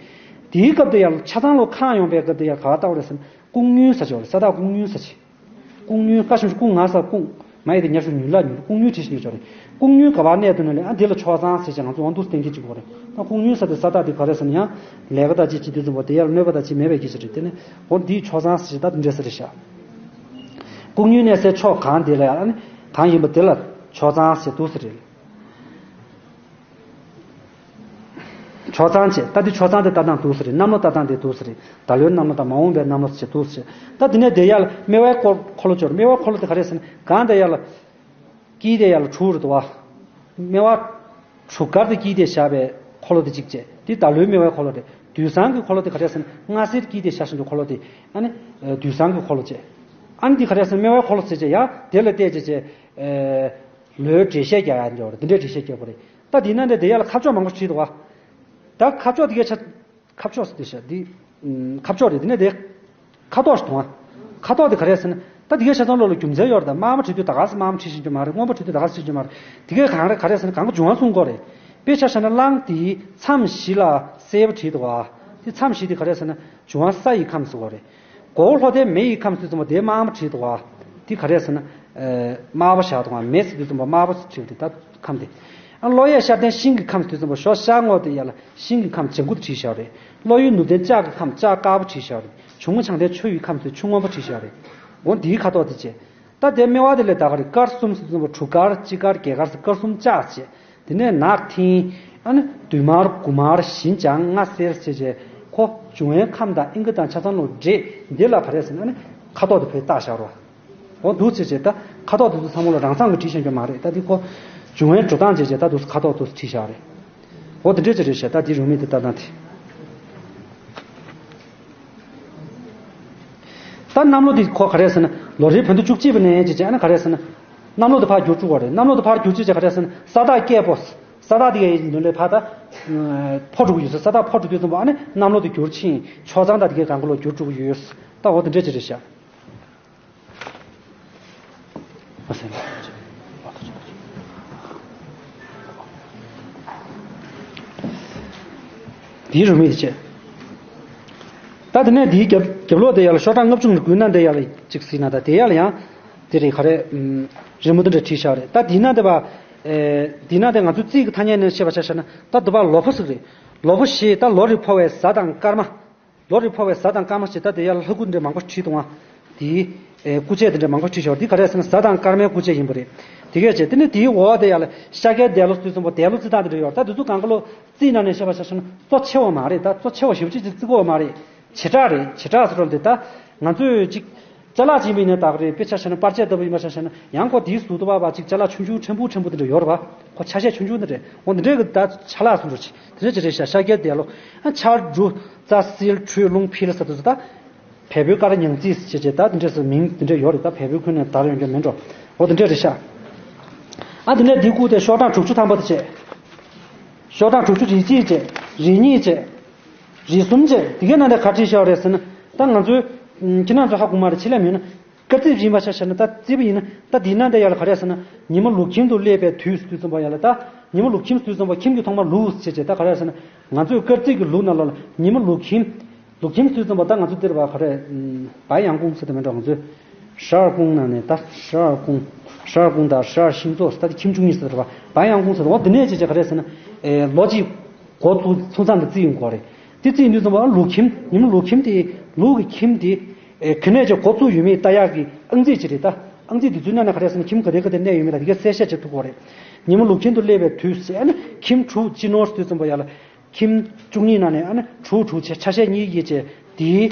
དེའི་སྐབས་དེ་ཡར་ཆ་ཚང་ལོ་ཁང་ཡོང་པའི་སྐབས་དེ་ཡར་ག་པར་བལྟ་བ་རེད་ཟེར་ན་ཀུང་ཉུན་ཟེར་ཅིག་ཡོད་རེད། ས་རྟགས་ཀུང་ཉུན་ཟེར་ཅིག་ཀུང་ཉུན་ཀ་ཞུ་ཀུང་ང་ས་ཀུང་། མ་ཡི་དེ་ཉར་ཞུ་ཉུན་ལ་ཉུན་ཀུང་ཉུན་བྲིས་ཤིག་ཡོད་ཅོག་རེད། ཀུང་ཉུན་ག་པར་གནས་འདུག་ན་ལས་ཨ་འདི་ལ་ཕྱོགས་གཙང་ཟེར་ཅིག་ང་ཚོ་འོང་འདུག་སྟེང་གི་གཅིག་གོ་རེད། ད་ཀུང་ཉུན་ས་དེ་ས་རྟགས་དེ་ག་རེ་ཟེར་ན་ཡང་ལས་ཀ་ད་ཅིག་ཅིག་དུས་ཙམ་པ་དེ་ཡར་གནོད་པ་ད་ཅིག་མེད་པའི་གི་ཅིག་རེད། དེ་ནས་འོ་འདིའི་ཕྱོགས་གཙང་ཟེར་ཅིག་ད་འདི་འདྲ་ཟེར་རེད་ཤག་ཀུང་ཉུན་གནས་སའི་ཕྱོགས་གང་དེ་ལ་ཡང་ཨ་ནི་གང་ཡིན་པ་དེ་ལ་ཕྱོགས་གཙང་ཟེར་འདུག་ཟེར་རེད། ཕྱོགས་གཙང་བྱས། ད་འདི་ཕྱོགས་གཙང་དེ་ལྟ་སྟངས་འདུག་སེ་རེད། གནམ་ལོ་ལྟ་སྟངས་དེ་འདུག་སེ་རེད། ད་ལོའི་གནམ་ལོ་དང་མ་འོངས་པའི་གནམ་ལོ་ཟེར་འདུག་སེ་རེད། ད་འདི་ནས་དེ་ཡར་ལ་སྨེ་བའི་འཁོར་འཁོར་ལོ་སྦྱོར། སྨེ་བའི་འཁོར་ལོ་དེ་ག་རེ་ཟེར་ན་གང་དེ་ཡར་ལ། དཀྱིལ་དེ་ཡར་ལ་དྲུག་རེད་འདུག་བ། སྨེ་བ། དྲུག་དཀར་དེ་དཀྱིལ་དེ་བཞག་པའི་འཁོར་ལོ་དེ་གཅིག་བྱས། དེ་ད་ལོའི་སྨེ་བའི་འཁོར་ལོ་རེད། དུས་བཟང་གི་འཁོར་ལོ་དེ་ག་རེ་ཟེར་ན་སྔ་སེར་དཀྱིལ་དེ་བཞག་བཞིན་དུ་འཁོར་ལོ་དེ། ཨ་ནི། དུས་བཟང་གི་འཁོར་ལོ་བྱས། ཨ་ནི་དེ་ག་རེ་ཟེར་ན་སྨེ་བའི་འཁོར་ལོ་ཟེར་བྱས་ཡ་དེ་ལ་བལྟས་བྱས་བྱས། ལོའི་འགྲེལ་བཤད་རྒྱག་ཡ་འདྲ་བ་རེད། འདི་འདྲའི་འགྲེལ་བཤད་རྒྱག་པ་རེད། ད་འདི་ན་འདི་འདི་ཡ་ལ་ཁ་ཕྱོགས་མང་པོ་བྲིས་འདུག་བ། ད་ཁ་ཕྱོགས་འདི་གའི་ཆ། ཁ་ཕྱོགས་ཟེར་དེ་ཤ་འདི། ཁ་ཕྱོགས་རེད། འདི་ནས་འདི། ཁ་དོག་ཞིག་མཐོང་བ། ཁ་དོག་འདི་ག་རེ་ཟེར་ན་ད་འདི་གའི་ཆ་ཚང་ལོ་ལ་རྒྱུ་མཚན་ཡོད་རེད། ད་དམར་པོ་བྲིས་དུས་ད་ག་སེ་དམར་པོ་བྲིས་ཤེས་ཀྱི་མ་རེད། སྔོན་པོ་བྲིས་དུས་ད་ག་སེ་བྲིས་ཀྱི་མ་རེད། འདི་གའི་གང་རེད་ག་རེ་ཟེར་ན་གང་ག་འབྱུང་བ་གསུང་གི་རེད། དཔེ་ཆ་བཞག་ན་གླང་དེའི་མཚམས་བཞི་ལ་སེར་པོ་བྲིས་འདུག་བ། དེ་མཚམས་བཞི་དེ་ག་རེ་ཟེར་ན་འབྱུང་བ་ས་ཡི་ཁམས་ཟེར་བ་རེད། མགོ་བོ་ལྷོ་ལྡན་མེ་ཡི་ཁམས་སུ་ཙམ་པ་དེ་དམར་པོ་བྲིས་འདུག་བ། དེ་ག་རེ་ཟེར་ན། དམར་པོ་བཞག་འདུག་བ། མེ་ཟེར་དུས་ཙམ་པ་དམར་པོ་བྲིས་འདུག་ད་ཁམས་དེ། ཨ་ལྷོ་གཡས་ཤར་ལྡན་ཤིང་གི་ཁམས་སུ་དུས་ཙམ་པ་ཞོ་ཤར་ངོས་དེ་ཡ་ལ་ཤིང་གི་ཁམས་ལྗང་གུ་དེ་བྲིས་བཞག་རེད། ལྷོ་ཡུལ་ནུབ་ལྡན་ལྕགས་ཀྱི་ཁམས་ལྕགས་དཀར་པོ་བྲིས་བཞག་རེད། ཆུ་སྔོ་ཆང་ལྡན་ཆུ་ཡི་ཁམས་སུ་ཆུ་སྔོན་པོ་བྲིས་བཞག་རེད། འོ་འདིའི་ཁ་དོག་དེ་བྱས། ད་དེ་སྨེ་བ་དེ་ལས་ད་ག་རེ་དཀར་གསུམ་ཟེར་དུས་ཙམ་པ་དྲུག་དཀར་དཔྱིད་དཀར་རྒྱས་དཀར་ཟེར་དཀར་གསུམ་ལྕགས་བྱས། དེ་ནས་ནག་མཐིང་། ཨ་ནི་བདུན་དམར་དགུ་དམར་ཞིང་ལྗང་ལྔ་སེར་བྱས་བྱས་ཁོ་འབྱུང་བའི་ཁམས་དང་ཨིན་ཀི་དང་ཆ་ཚང་ལོ་འདྲེས་འདི་ལ་ག་རེ་ཟེར་ན་ཨ་ནི་ཁ་དོག་དེ་བོད་བཏགས་བཞག་རོ། འོ་འདུག་བྱས་བྱས་ད་ཁ་དོག་དེ་ཚོ་ཚང་མ་ལ་རང་མཚང་གི་བྲིས་བཞག་རྒྱུ་མ་རེད། ད་འདི་ཁོ་ འབྱུང་བའི་འགྲོ་སྟངས་བྱས་བྱས་ད་དུ་ཁ་དོག་ཏུ་བྲིས་བཞག་རེད། འོ་དེ་འདྲས་ཅིག་རེད་ཤག་ད་དེ་རུ་མི་དེ་ལྟ་སྟངས་དེ། ད་གནམ་ལོ་དེ་ཁོ་ག་རེ་ཟེར་ན་ལོ་རེའི་བོད་ཟླ་བཅུ་གཅིག་པ་ནས་བྱས་བྱས་ཨ་ནི་ག་རེ་ཟེར་ན། གནམ་ལོ་དེ་ཕར་འགྱུར་བཅུག་པ་རེད། གནམ་ལོ་དེ་ཕར་འགྱུར་བཅུག་བྱས་ག་རེ་ཟེར་ན་ས་བདག་སྐྱེས་པོ། ས་བདག་དེ་གའི་ནུས་ལས་ཕར་ད། འཕོ་འགྲོ་གི་ཡོད་ས་ས་བདག་འཕོ་འགྲོ་དུས་ཙམ་པ་ཨ་ནི་གནམ་ལོ་དེ་འགྱུར་ཕྱིན་ཆོག་ཙང་ད་དེ་གའི་གང་ག་ལོ་འགྱུར་བཅུག་གི་ཡོད་ས་ད་འོ་དེ་འདྲས་ཅིག་རེད་ཤག་དེའི་རུ་མིག་དེ་བྱས། ད་དེ་ནས་དེའི་རྒྱབ་རྒྱབ་ལོགས་དེ་ཡར་ལ་ཤོག་གྲངས་ལྔ་བཅུ་ང་དགུ་ན་དེ་ཡར་ལ་གཅིག་གཟིགས་ན་ད་དེ་ཡར་ལ་ཡང་དེ་རེད་ག་རེ། རི་མོ་དེ་འདྲ་བྲིས་བཞག་རེད། ད་དེའི་ནང་དེ་བ། དེའི་ནང་དེ་ང་ཚོའི་རྩིས་ཀྱི་ཐ་སྙད་ནས་བཤད་པ་ཆ་བཞག་ན་ད་དེ་བ་ལོ་ཕོ་ཟེར་གི་རེད། ལོ་ཕོ་ཞེས་ད་ལོ་རེ་འཕོ་བའི་གཟའ་དང་སྐར་མ། ལོ་རེ་འཕོ་བའི་གཟའ་དང་སྐར་མ་ཞེས་ད་དེ་ཡར་ལྷ་སྐུ་འདྲ་མང་པོ་བྲིས་འདུག་ཨ། དེའི་སྐུ་བཅད་དེ་འདྲ་མང་པོ་བྲིས་ཤོག་འདི་ག་རེ་ཟེར་ན་གཟའ་དང་སྐར་མའི་སྐུ་བཅད་ཡིན་པ་རེད། དེ་གས་བྱས་དེ་ནི་དེའི་འོག་དེ་ཡར་ལ་ཤཱཀྱའི་འདས་ལོ་དུས་གསུམ་པོ་འདས་ལོ་རྩི་སྟངས་དེ་འདྲ་ཡོད་རེད། ད་དེ་ཚོ་གང་ག་ལོ་རྩིས་ནང་ནས་བཤད་པ་ཆ་བཞག་ན་གཙོ་ཆེ་བ་མ་རེད། ད་གཙོ་ཆེ་བ་ཞེ་པོ་ཅིག་ཅིག་བརྩི་དགོས་བ་མ་རེད། བྱེ་བྲག་རེད། བྱེ་བྲག་ཟེར་རོ་འདི་ད་ང་ཚོས་ཅིག་ཅ་ལག་ཅིག་ཡིན་པ་ཡིན་ན་ད་ག་རེད། དཔེ་ཆ་བཞག་ན་པར་ཆས་ལྟ་བུ་ཡིན་པ་ཆ་བཞག་ན་ཡང་ཁོ་དེའི་ཟུར་དུ་བ་བ་ཅིག་ཅ་ལག་ཆུང་ཆུང་ཕྲན་བུ་ཕྲན་བུ་དེ་འདྲ་ཡོད་རེད་བ། ཁོ་ཆ་ཤས་ཆུང་ཆུང་དེ་རེད། འོ་འདི་འདྲའི་གི་ད་ཆ་ལག་ཟེར་འགྲོ་ཆེ་དེ་འདྲ་ཅིག་རེད་ཤག་ཤཱཀྱའི་འདས་ལོ། ཨ་ཆར་འབྲུ་རྩྭ་སིལ་དྲོད་རླུང་འཕེལ་ཟེར་དུས་སུ་ད། བལ་པོའི་སྐར་ཉང་རྩིས་ཟེར་བྱས་ད་འདི་འདྲས་སུ་མིང་འདི་འདྲས་ཡོད་རེད། ད་བལ་པོའི་ཁུལ་ནས་དར་ཡོང་རྒྱུ་མིན་འགྲོ། འོ་འདི་འདྲས་རེད་ཤག་ཨ་འདི་ནས་འདི་བཀུག་སྟེ་ཤོག་གྲངས་དྲུག་ཅུ་ཐམ་པ་དེ་བྱས། ཤོག་གྲངས་དྲུག་ཅུ་རེ་གཅིག་བྱས། རེ་གཉིས་བྱས། རེ་གསུམ་བྱས། འདི་གའི་ནང་དེ་ག་བྲིས་བཞག་རེད་ཟེར་ན། ད་ང་ཚོའི་ཁྱེད་རང་ཚོ་ཧ་གོ་མ་རེད། ཆེད་ལས་མིན་ན། སྐར་རྩིས་ཡིན་པ་ཆ་བཞག་ན་ད་རྩིས་པ་ཡིན་ན་ད་འདི་ན་འདི་ཡར་ལ་ག་རེ་ཟེར་ན་ཉི་མ་ལུག་ཁྱིམ་དུ་སླེབས་པའི་དུས་སུ་དུས་ཙམ་པ་ཡར་ལ་ད་ཉི་མ་ལུག་ཁྱིམ་དུས་ཙམ་པ་ཁྱིམ་གྱི་ཐོག་མར་ལུག་ཟེར་བྱས་ད་ག་རེ་ཟེར་ན་ང་ཚོས་སྐར་རྩིས་ཀྱི་ལུགས་ནང་ལོགས་ལ་ཉི་མ་ལུག་ཁྱིམ། ལུག་ཁྱིམ་དུས་ཙམ་པ་ད་ང་ཚོ་འདིར་བ་ག་རེ། བ་ཡང་ཀུང་ཟེར་དུ་མེད་འགྲོ་ང་ཚོས། ཧྲ་ཀུང་ནང་ནས་ད་ཧྲ་ཀུང་། ཧྲ་ཀུང་ད་ཧྲ་ཤིང་ཙོ་ད་ཁྱིམ་བཅུ་གཉིས་ཟེར་བ་བ་ཡང་ཀུང་ཟེར་བ་འོ་འདི་ནས་ཅི་ཅི་ག་རེ་ཟེར་ན། ལོ་གཅིག་འགོ་ཚུགས་ཚུགས་ཚང་གི་རྩིས་ཡོང་གི་རེད། དེ་རྩིས་ཡིན་དུས་ཙམ་པ་ལུག་ཁྱིམ་ཉི་མ་ལུག་ཁྱིམ་དེ་ལུག་གི་ཁྱིམ་དེ། ག་ནས་ཅི་འགོ་ཚུགས་ཡོད་མེད་ལྟ་ཡག་གི་ཨང་རྩིས་ཅིག་རེད་ད། ཨང་རྩིས་འདི་ཚོའི་ནང་ནས་ག་རེ་ཟེར་ན་ཁྱིམ་ག་དེ་ག་དེ་གནས་ཡོད་མེད་ལ་དེ་ག་གསལ་བཤད་བྱེད་ཐུབ་ཀྱི་རེད། ཉི་མ་ལུག་ཁྱིམ་དུ་སླེབས་པའི་དུས་ཟེར་ཨ་ནི་ཁྱིམ་དྲུག་སྤྱི་ནོར་དུས་ཙམ་པ་ཡ་ལ། ཁྱིམ་བཅུ་གཉིས་ནང་ནས་ཨ་ནི་དྲུག་དྲུག་བྱས་ཆ་ཤས་གཉིས་ཡིས་བྱས་དེའི་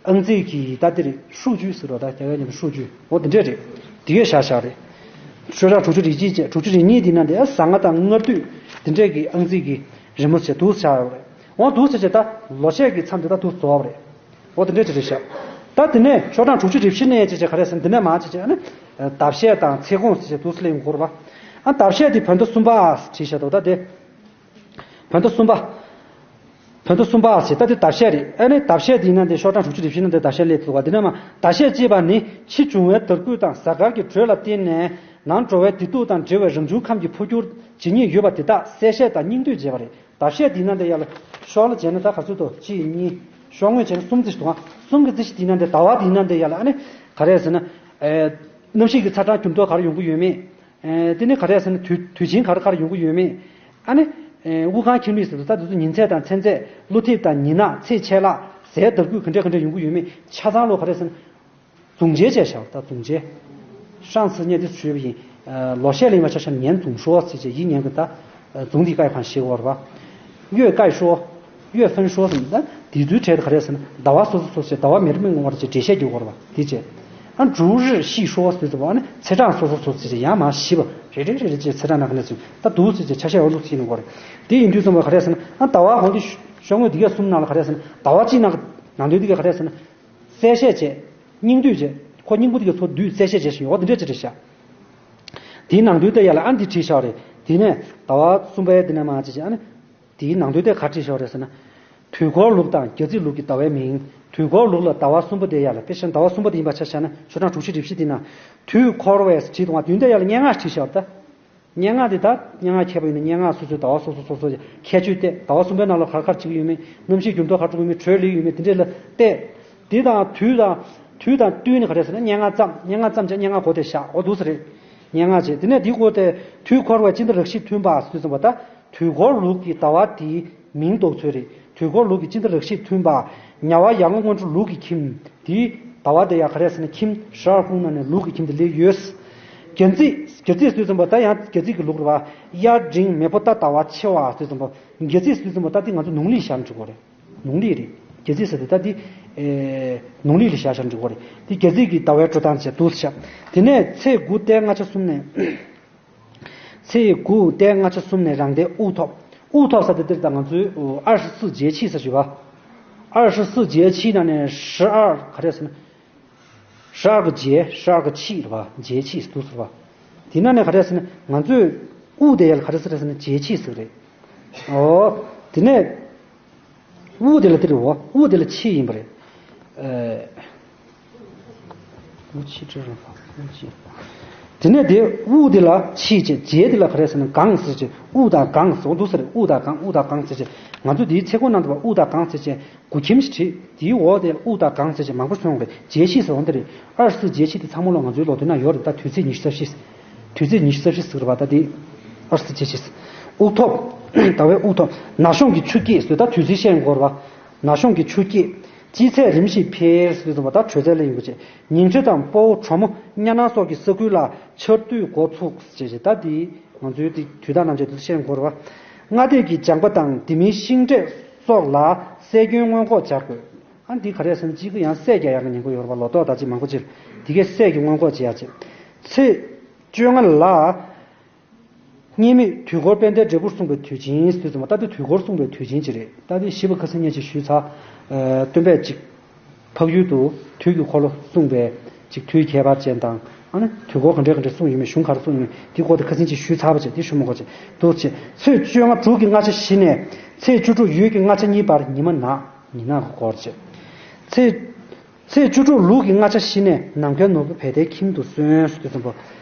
ཨང་རྩིས་ཀྱི་ད་དེ་རེད་ཧྲུའུ་ཅུའི་ཟེར་བ་ད་རྒྱ་གར་ཉིན་ཧྲུའུ་ཅུའི་འོ་དེ་འདྲས་རེད། དེ་གས་བཞག་བཞག་རེད། ཤོག་གྲངས་དྲུག་ཅུ་རེ་གཅིག་བྱས་དྲུག་ཅུ་རེ་གཉིས་དེ་ནང་དེ་ཨ་གཟའ་ལྔ་དང་སྔ་དུས་དེ་འདྲས་ཀྱི་ཨང་རྩིས་ཀྱི་རི་མོ་བྱས་འདུག་བཞག་ཡོད་རེད། འོ་འདུག་ཟེར་བྱས་ད་ལོ་ཤས་ཀྱི་མཚམས་དེ་ད་འདུག་རྫོགས་པ་རེད། འོ་དེ་འདྲས་ཅིག་རེད་བཞག་ད་དེ་ནས་ཤོག་གྲངས་དྲུག་ཅུ་རེ་བཞི་ནས་ཅེས་བྱས་ག་རེ་ཟེར་འདི་ནས་མ་ཅེས་བྱས་ཨ་ནི། ལྡབ་ཤད་དང་ཚེ་གོང་ཟེར་བྱས་འདུག་སེ་ལེན་དགོས་རེད་པ། ཨ་ལྡབ་ཤད་དེ་བོད་ཟླ་གསུམ་པ་བྲིས་བཞག་འདུག་ད་དེ། བོད་ཟླ་གསུམ་པ། བོད་ཟླ་གསུམ་པ་ཟེར་ད་དེ་ལྡབ་ཤད་རེད། ཨ་ནི་ལྡབ་ཤད་དེ་ཡིན་ན་དེ་ཤོག་གྲངས་དྲུག་ཅུ་རེ་བཞི་ན་དེ་ལྡབ་ཤད་སླེབས་འདུག་ག་དེ་ནས་མ་ལྡབ་ཤད་ཅེས་པ་ནི་ཕྱི་འབྱུང་བའི་དར་རྒུད་དང་གཟའ་སྐར་གྱི་དྲོད་ལ་བརྟེན་ནས་ནང་འགྲོ་བའི་བདེ་སྡུག་དང་འབྲེལ་བའི་རང་བྱུང་ཁམས་ཀྱི་འཕོ་འགྱུར་ཇི་སྙེད་ཡོད་པ་དེ་དག་གསལ་བཤད་དང་སྙིང་བསྡུས་བྱས་པ་རེད། ལྡབ་ཤད་དེ་ན་དེ་ཡ་ལ་ཤོག་ལ་བྱས་ན་ད་ག་ཚོད་དོ་གཅིག་གཉིས་ཤོག་ངོས་བྱས་ན་གསུམ་ཙམ་ཞིག་འདུག་ཨ། གསུམ་གྱི་རྩིས་གཞི་དེ་ན་དེ་ཟླ་བ་དེ་ན་དེ་ཡ་ལ་ཨ་ནི་ག་རེ་ཟེར་ན། གནམ་གཤིས་ཀྱི་ཚ་གྲང་འགྱུར་ལྡོག་ག་རེ་ཡོང་གི་ཡོད་མེད། དེ་ནི་ག་རེ་ཟེར་ན་དུས་དུས་ཆེན་ག་རེ་ག་རེ་ཡོང་གི་ཡོད་མེད། ཨ་ནི། དབུགས་ལྒང་ཁྱིམ་ལུས་ཟེར་དུས་ད་དེ་ཚོ་ཉིན་ཚད་དང་མཚན་ཚད་ཀླུ་ཐེབས་དང་ཉི་ནག་ཚེས་ཆད་ལྷག་ཟས་དར་རྒུད་ག་འདྲ་ག་འདྲ་ཡོང་གི་ཡོད་མེད་ཆ་ཚང་ལོ་ག་རེ་ཟེར་ན། རྫོང་འཇལ་བྱས་བཞག་ད་རྫོང་འཇལ། ཧྲང་སི་ཉེ་དུ་ཞུས་པ་ཡིན། ལོ་ཤས་ལ་ཡིན་པ་ཆ་བཞག་ཉན་རྫོང་ཧྲོ་ཟེར་བྱས་ཡིན་ཉན་གི་ད། རྫོང་འདི་ཀའི་ཁང་ཞེས་བར་བ། གཡོས་ཀའི་ཧྲོ། གཡོས་ཧྥན་ཧྲོ་ཟེར་ན་ད་དེ་དུས་གྲས་ག་རེ་ཟེར་ན་ཟླ་བ་སོ་སོ་སོ་ཟེར་ཟླ་བ་མེར་མེ་ངོ་བར་གྱི་འགྲེལ་བཤད་རྒྱག་བར་བ་དེ་བྱས། ཨ་འབྲུག་རི་ཤི་ཧྲོ་ཟེར་ཟེར་བ་ནི་ཚེས་གྲངས་སོ་སོ་སོ་ཟེར་ཡང་མ་ཤི་བ་རེ་རེ་རེ་རེ་བྱས་ཚེས་གྲངས་ནང་ག་ནས་ཟེར་ད་དུ་ཟེར་བྱས་ཆ་ཤས་འོ་ལུགས་ཤིག་ཡིན་བར། དེ་ཡིན་དུས་ཙམ་པ་ག་རེ་ཟེར་ན་ཨ་ཟླ་བ་འོ་འདི་ཤོག་ངོས་འདི་གས་གསུམ་ནང་ལ་ག་རེ་ཟེར་ན་ཟླ་བ་གཅིག་ནང་ནང་དོན་འདི་གས་ག་རེ་ཟེར་ན། གསལ་བཤད་བྱས། སྙིང་བསྡུས་བྱས། ཁོ་སྙིང་པོ་དེ་གའི་ཚོ་བསྡུས་གསལ་བཤད་བྱས་ཤིང་འོ་དེ་འདྲས་ཅིག་རེད་ཤག་དེའི་ནང་དོན་དེ་ཡ་ལ་ཨ་འདི་བྲིས་ཤག་རེད། དེ་ནས་ཟླ་བ་གསུམ་པའི་དེ་ནས་མ་ཅིག་ཅིག་ཨ་ནི། དེའི་ནང་དོན་དེ་ག་བྲིས་ཤག་རེད་ཟེར་ན། དུས་འཁོར་ལུགས་དང་རྒྱ་རྩིས་ལུགས་ཀྱི་ཟླ་བའི་མིང་། དུས་འཁོར་ལུགས་ལ་ཟླ་བ་གསུམ་པོ་དེ་ཡ་ལ་དཔེ་བཞག་ན་ཟླ་བ་གསུམ་པོ་དེ་ཡིན་པ་ཆ་བཞག་ན་ཤོག་གྲངས་དྲུག་ཅུ་རེ་བཞི་དེ་ན། དུས་འཁོར་བས་བྲིས་འདུག་ང་དོན་དེ་ཡ་ལ་སྙན་ངག་བྲིས་ཤག་ད། སྙན་ངག་འདི་དག་སྙན་ངག་མཁས་པ་ཡིན་ན་སྙན་ངག་སོ་སོའི་ཟླ་བ་སོ་སོ་སོ་སོ་ཁྱད་ཆོས་བལྟས་ཟླ་བ་གསུམ་པའི་ནང་ལ་ག་རེ་ག་རེ་བྱེད་ཀྱི་ཡོད་མེད་གནམ་གཤིས་འགྱུར་ལྡོག་ག་རེ་འགྲོ་གི་ཡོད་མེད་དྲོད་ལས་ཡོད་མེད་དེ་འདྲས་ལ་བལྟས། འདི་དང་དུས་དང་དུས་དང་བསྟུན་ནས་ག་རེ་ཟེར་ན་སྙན་ངག་བརྩམས་སྙན་ངག་བརྩམས་བྱས་སྙན་ངག་གོ་དེ་བཞག་འོ་འདུག་ས་རེད། སྙན་ངག་བྱས་དེ་ནས་འདི་གོ་དེ་དུས་འཁོར་བའི་སྤྱི་ཟླ་རགས་ཤིག་མཐུན་པ་ཟེར་དུས་ཙམ་པ་ད། དུས་འཁོར་ལུགས་ཀྱི་ཟླ་བ་དེའི་མིང་འདོགས་ཚུལ་རེད། དུས་འཁོར་ལུགས་ཀྱི་སྤྱི་ཟླ་རགས་ཤིག་མཐུན་པ། ཉ་ཝ་ཡར་ངོ་སྔོན་འགྲོ་ལུགས་ཀྱི་ཁྱིམ། དེའི་ཟླ་བ་དེ་ཡང་ག་རེ་ཟེར་ན་ཁྱིམ་ཧྲ་ཧྥུང་ནང་ནས་ལུགས་ཀྱི་ཁྱིམ་དེ་སླེབས་ཡོད། རྒྱ་རྩིས་རྒྱ་རྩིས་ཟེར་དུས་ཙམ་པ་ད་ཡང་རྒྱ་རྩིས་ཀྱི་ལུགས་རེད་བ། དབྱར་འབྲིང་མེ་ཕོ་རྟ་ཟླ་བ་ཕྱེད་པ་ཟེར་དུས་ཙམ་པ་རྒྱ་རྩིས་ཟེར་དུས་ཙམ་པ་ད་དེ་ང་ཚོ་ནོར་ལུག་བཞག་འགྲོ་གི་རེད། ནོར་ལུག་རེད། རྒྱ་རྩིས་ཟེར་དུས་ད་དེ། ནོར་ལུག་ལ་བཞག་བཞག་འགྲོ་གི་རེད། དེ་རྒྱ་རྩིས་ཀྱི་ཟླ་བའི་འགྲོ་སྟངས་བྱས་འདུག་ཟེར་བཞག་དེ་ནས་ཚེས་དགུ་སྟེ་ལྔ་ཆ་གསུམ་ནས། ཚེས་དགུ་ཏེ་ལྔ་ཆ་གསུམ་ནས་རང་སྡེ་དབུགས་ཐོབ། དབུགས་ཐོབ་ཟེར་དེ་འདིར་ད་ང་ཚོའི་ཨ་ཧྲི་སི་བརྒྱད་ཆིག་ཟེར་ཞུ་བ། ཨ་ཧྲི་སི་བརྒྱད་ཆིག་ནང་ནས་ཧྲི་ཨར་ག་རེ་ཟེར་ན། ཧྲི་ཨར་གི་བརྒྱད་ཧྲི་ཨར་གི་ཆིག་རེད་བ། བརྒྱད་ཆིག་འདུག་ཟེར་བ། དེ་ནང་ནས་ག་རེ་ཟེར་ན་ང་ཚོས་དབུགས་དེ་ཡར་ག་རེ་ཟེར་ཟེར་ན་བརྒྱད་ཆིག་ཟེར་རེད། ཨོ། དེ་ནས། དབུགས་དེ་ལ་དེ་རེད་བ། དབུགས་དེ་ལ་ཆིག་ཡིན་པ་རེད། ཨེ། དབུགས་ཆིག་ཁྲི་རང་དབུགས་ཆིག་དེ་ནས་དེ་དབུགས་དེ་ལ་ཆིག་བྱས། བརྒྱད་དེ་ལ་ག་རེ་ཟེར་ན་གང་ཟེར་བྱས། དབུགས་དང་གང་ཟེར་འོ་འདུག་ཟེར། དབུགས་དང་གང་། དབུགས་དང་གང་ཟེར་བྱས། ང་ཚོ་དེའི་ཚེ་སྒོ་ནང་དུ་བ་དབུགས་དང་གང་ཟེར་བྱས་དགུ་ཁྱིམ་ཞིག་བྲིས། དེའི་འོག་དེ་དབུགས་དང་གང་ཟེར་བྱས་མང་པོ་སོང་བས་བརྒྱད་ཆིག་ཟེར་འོ་འདི་རེད། ཨ་ཧྲི་སི་བརྒྱད་ཆིག་དེ་ཚང་མ་ལོ་ང་ཚོའི་ལོ་ཐོ་ན་ཡོད་རེད། ད་དུས་ཚིགས་ཉི་ཤུ་རྩ་བཞི། དུས་ཚིགས་ཉི་ཤུ་རྩ་བཞི་ཟེར་བ་ད་དེ། ཨ་ཧྲི་སི་བརྒྱད་ཆིག་དབུགས་ཐོབ། ཟླ་བའི་དབུགས་ཐོབ། ན་གཞོན་གྱི་ཆུ་སྐྱེས་ཟེར་ད་དུས་ཚིགས་བཤད་ཡོང་གི་རེད་བ། ན་གཞོན་གྱི་ཆུ་སྐྱེས། དཔྱིད་ཚད་རིམ་བཞིན་འཕེལ་ཟེར་དུས་ཙམ་པ་ད་དྲོད་ཚད་ལ་ཡོང་གི་བྱས། ཉིང་ཁྲི་དང་སྤོ་བོ་གྲོ་མོ་གཉའ་ནང་སོགས་ཀྱི་ས་ཁུལ་ལ་ཆར་དུས་འགོ་ཚུགས་ཟེར་བྱས་ད་དེ་ང་ཚོའི་དེ་དུས་རྟགས་རྣམ་བཅད་དེ་ཚོ་བཤད་ཡོང་གི་རེད་བ། སྔ་ལྟས་ཀྱི་ལྗང་པ་དང་དེ་མིན་ཤིང་འབྲས་སོགས་ལ་སྲད་སྐྱོན་སྔོན་འགོག་སྦྱར་དགོས། ཨ་འདི་ག་རེ་ཟེར་ན་གཅིག་གི་ཡང་སྲད་རྒྱག་ཡག་གི་ཉེན་ཁ་ཡོད་རེད་བ། ལོ་ཏོག་ད་ཅི་མང་པོ་ཅིག་དེ་གའི་སྲད་ཀྱི་སྔོན་འགོག་བྱེད་ཡག་ཅིག་ཚེས་བཅོ་ལྔ་ལ། སྔས་མེད་དུས་འཁོར་དཔལ་ལྡན་འབྲས་བུར་གསུངས་པའི་དུས་ཆེན་ཟེར་དུས་ཙམ་པ་ད་ལྟ་དུས་འཁོར་གསུངས་པའི་དུས་ཆེན་ཅིག་རེད། ད་ལྟ་ཞིབ་པ་ཁ་སང་ཉིན་ཅིག་ཞུས་ཚར། ཨ་སྟོན་པས་ཅིག་འཕགས་ཡུལ་དུ་དུས་ཀྱི་འཁོར་ལོ་གསུངས་པའི་ཅིག་དུས་ཁྱད་པར་ཅན་དང་ཨ་ནི་དུས་འཁོར་ག་འདྲ་ག་འདྲ་གསུངས་ཡོད་མེད་གཞུང་ག་རེ་གསུངས་ཡོད་མེད་འདི་སྐོར་དུ་ཁ་སང་ཅིག་ཞུས་ཚར་བ་བྱས་དེ་ཞུ་མི་དགོས་བྱས་འདུག་བྱས། ཚེས་བཅོ་ལྔ་དྲུག་གི་སྔ་ཆ་བཞི་ནས་ཚེས་བཅུ་དྲུག་ཡོས་ཀྱི་སྔ་ཆ་གཉིས་བར་ཉི་མ་ནག་ཉི་ནག་གི་སྐོར་བྱས། ཚེས། ཚེས་བཅུ་དྲུག་ལུག་གི་སྔ་ཆ་བཞི་ནས་ནམ་མཁའི་ནོར་བུ་བལ་མཐའི་ཁྱིམ་དུ་སོན་ཟེར་དུས་ཙམ་པ།